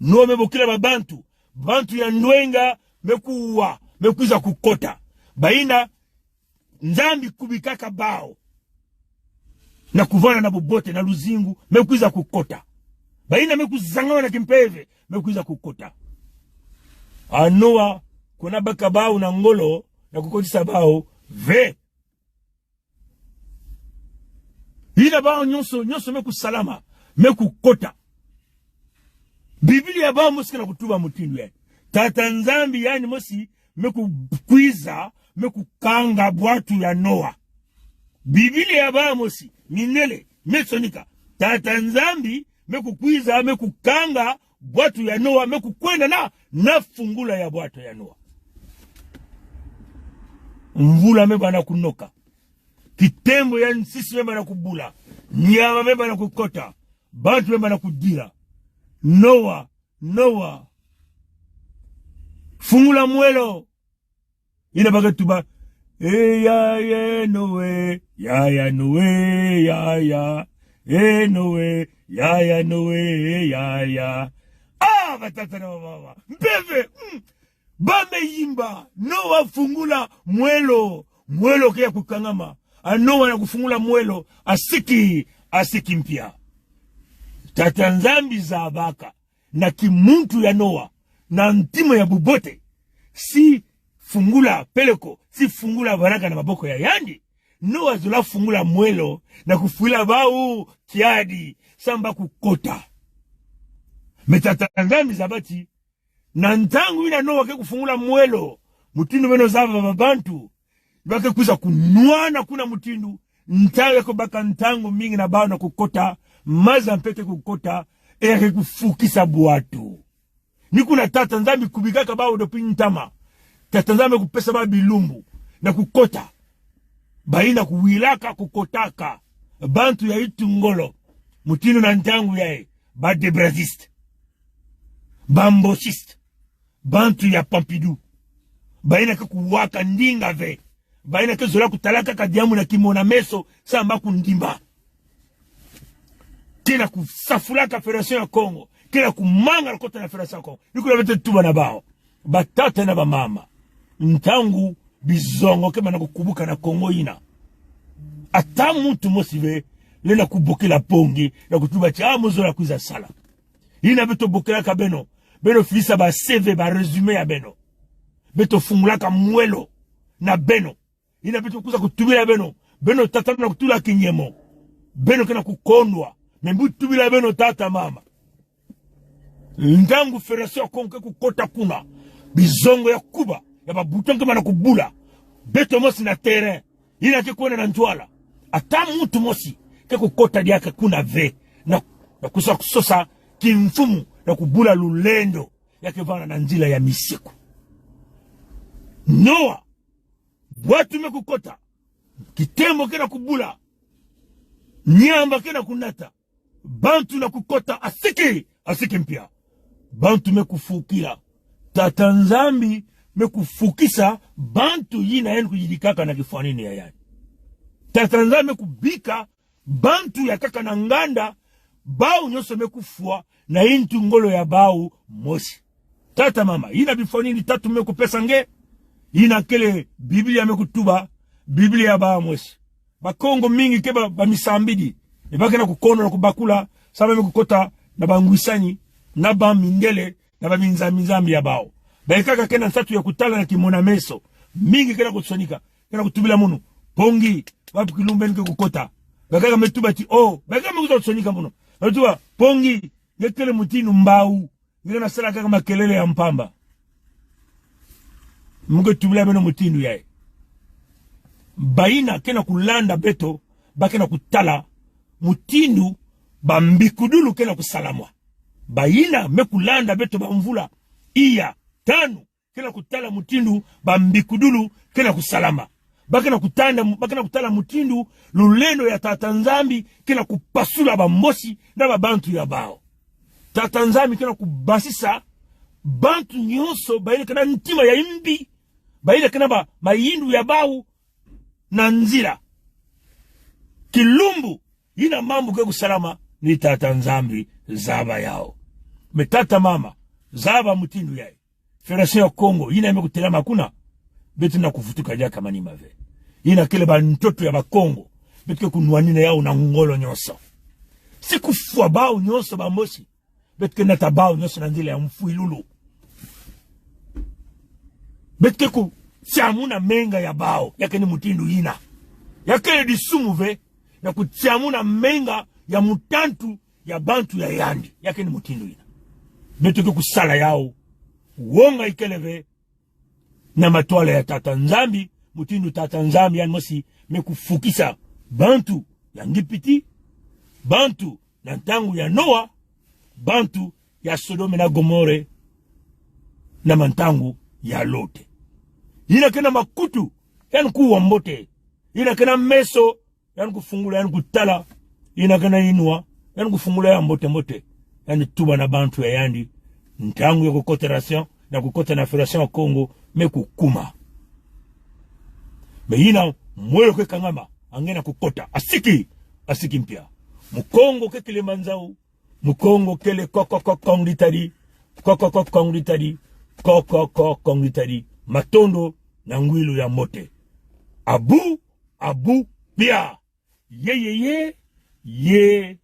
Noa me bokila babantu, bantu ya ndwenga me kuwa, me kwiza kukota. Bayina Nzambi kubikaka bawu na kuvana na bubote na luzingu, me kwiza kukota. Bayina me kuzangama na kimpeve, me kwiza kukota. A Noa, kuna baka bawu na ngolo na kukotisa bawu ve. Yina bawu nyonso, nyonso me kusalama, me kukota. Biblia ya bawu mosi ke na kutuba mutindu yayi. Tata Nzambi yandi mosi me ku-, kwiza, me kukanga bwatu ya Noa. Biblia ya bawu mosi, mindele, me sonika. Tata Nzambi me kukwiza, me kukanga bwatu ya Noa, me kukwenda na, na fungula ya bwatu ya Noa. Mvula me banda kunoka. Kitembo ya nsisi me banda kubula. Nyama me banda kukota. Bantu me banda kudila. Noa, Noa, fungula mwelo. Yina ba ke tuba: E ya, e Noe, ya, ya Noe, ya, ya. E Noe, ya, ya Noe, ya, ya. Ah, batata na bamama. Mpeve, mm. Ba me yimba, Noa fungula mwelo. Mwelo ke ya kukangama. A Noa na kufungula mwelo, asiki, asiki mpia. Tata Nzambi zabaka na kimuntu ya Noa, na ntima ya bubote, si fungula peleko, si fungula baraka na maboko ya yandi. Noa azola fungula mwelo na kufwila bau kiadi, samu bau kukota. Mais Tata Nzambi zaba ti, na ntangu yina Noa ke kufungula mwelo, mutindu beno zaba ba bantu, ba ke kwiza kunwana kuna mutindu, ntangu ya ke baka ntangu mingi na bau na kukota, maza mpe ke kukota, e ya ke kufukisa bwatu. Ni kuna Tata Nzambi kubikaka bau depuis ntama. Tata Nzambi kupesa bau bilumbu na kukota. Bayina kuwilaka, kukotaka. Bantu ya nitu ngolo. Mutindu na ntangu yayi, ba Debrazziste, ba Mbosiste, bantu ya Pompidou. Bayina ke kuwaka ndinga ve. Bayina ke zola kutala kaka diambu na kimona-meso, samu bau kundima. Ke na kusafulaka Fédération ya Kongo. Ke na kumanga na kota na Fédération ya Kongo. Ni kuna beto tuba na bau, batata na bamama. Ntangu bizongo ke banda kukubuka na Kongo yina, ata muntu mosi ve lenda kubokila Pongi na kutuba ti, ah, mozola kwiza sala. Yina beto bokelaka beno, beno filisa ba C V, ba résumé ya beno. Beto fungulaka mwelo na beno. Yina beto kwiza kutubila beno, beno tata na kutula kinyemo. Beno ke na kukondwa. Mais mbo tubila beno tata, mama. Ntangu Fédération ya Kongo ke kukota kuna, bizongo ya kuba, ya ba bouton ke banda kubula, beto mosi na terrain, yina ke kwenda na ntwala, ata muntu mosi ke kukota diaka kuna ve, na, na kwiza kusosa kimfumu, na kubula lulendo ya ke vanda na nzila ya misiku. Noa, bwatu me kukota, kitembo ke na kubula, nyamba ke na kunata, bantu na kukota, asiki, asiki mpia. Bantu me kufukila. Tata Nzambi me kufukisa bantu yina yandi kuyidikaka na kifwani ya yandi. Tata Nzambi me kubika bantu ya nkaka na nganda, bau nyonso me kufwa na nitu ngolo ya bau mosi. Tata, mama, yina bifwani tatu me kupesa nge, yina kele Biblia me kutuba, Biblia ya bau mosi. Bakongo mingi ke ba, bamisambidi. E ba ke na kukondwa na kubakula, samu ba me kukota na bangwisani, na bamindele, na baminzambi-nzambi ya bau. Bakaka ke na nsatu ya kutala na kimona-meso. Mingi ke na kusonika, ke na kutubila munu: Pongi, wapi kilumbu yandi ke kukota? Bakaka me tuba ti, oh, bakaka me kwiza kusonika munu. Ba tuba, Pongi, nge kele mutindu mbau. Nge ke na sala kaka makelele ya mpamba. Mbo ke tubila beno mutindu yayi. Bayina ke na kulanda beto, ba ke na kutala mutindu bambikudulu ke na kusalama. Bayina me kulanda beto bamvula iya, tanu, ke na kutala mutindu bambikudulu ke na kusalama. Ba ke na kutanda, ba ke na kutala mutindu lulendo ya Tata Nzambi ke na kupasula bambosi na babantu ya bau. Tata Nzambi ke na kubasisa bantu nyonso bayina ke na ntima ya mbi, bayina ke na ba mayindu ya bau na nzila. Kilumbu yina mambu ke kusalama, ni Tata Nzambi zaba yau. Mais tata, mama, zaba mutindu yayi. Fédération ya Kongo, yina me kutelama kuna, beto na kuvutuka diaka manima ve. Yina kele bantoto ya Bakongo, beto ke kunwanina yau na ngolo nyonso. Si kufwa bau nyonso bambosi, beto ke nata bau nyonso na nzila ya mfwilulu. Beto ke kutiamuna menga ya bau, ya ke ni mutindu yina. Ya kele disumu ve, ya kutiamuna menga ya mutantu ya bantu ya yandi, ya ke ni mutindu yina. Beto ke kusala yau, wonga ikele ve na matwala ya Tata Nzambi, mutindu Tata Nzambi yandi mosi me kufukisa bantu ya Ngipiti, bantu na ntangu ya Noa, bantu ya Sodome na Gomore, na mantangu ya Lote. Yina ke na makutu, yandi kuwa mbote. Yina ke na meso, yandi kufungula, yandi kutala. Yina ke na yinwa, yandi kufungula ya mbote-mbote. Yandi tuba na bantu ya yandi. Ntangu ya kukota Fédération, na kukota na Fédération ya Kongo, me kukuma. Mais yina, mwelo ke kangama, ange na kukota. Asiki, asiki mpia. Mukongo ke Kilimanzau, Mukongo kele ko, ko, ko, Kongo ditadi, ko, ko, ko, Kongo ditadi, ko, ko, ko, Kongo ditadi. Matondo na ngwilu ya mbote. Abu, abu, bia. Ye, ye, ye, ye,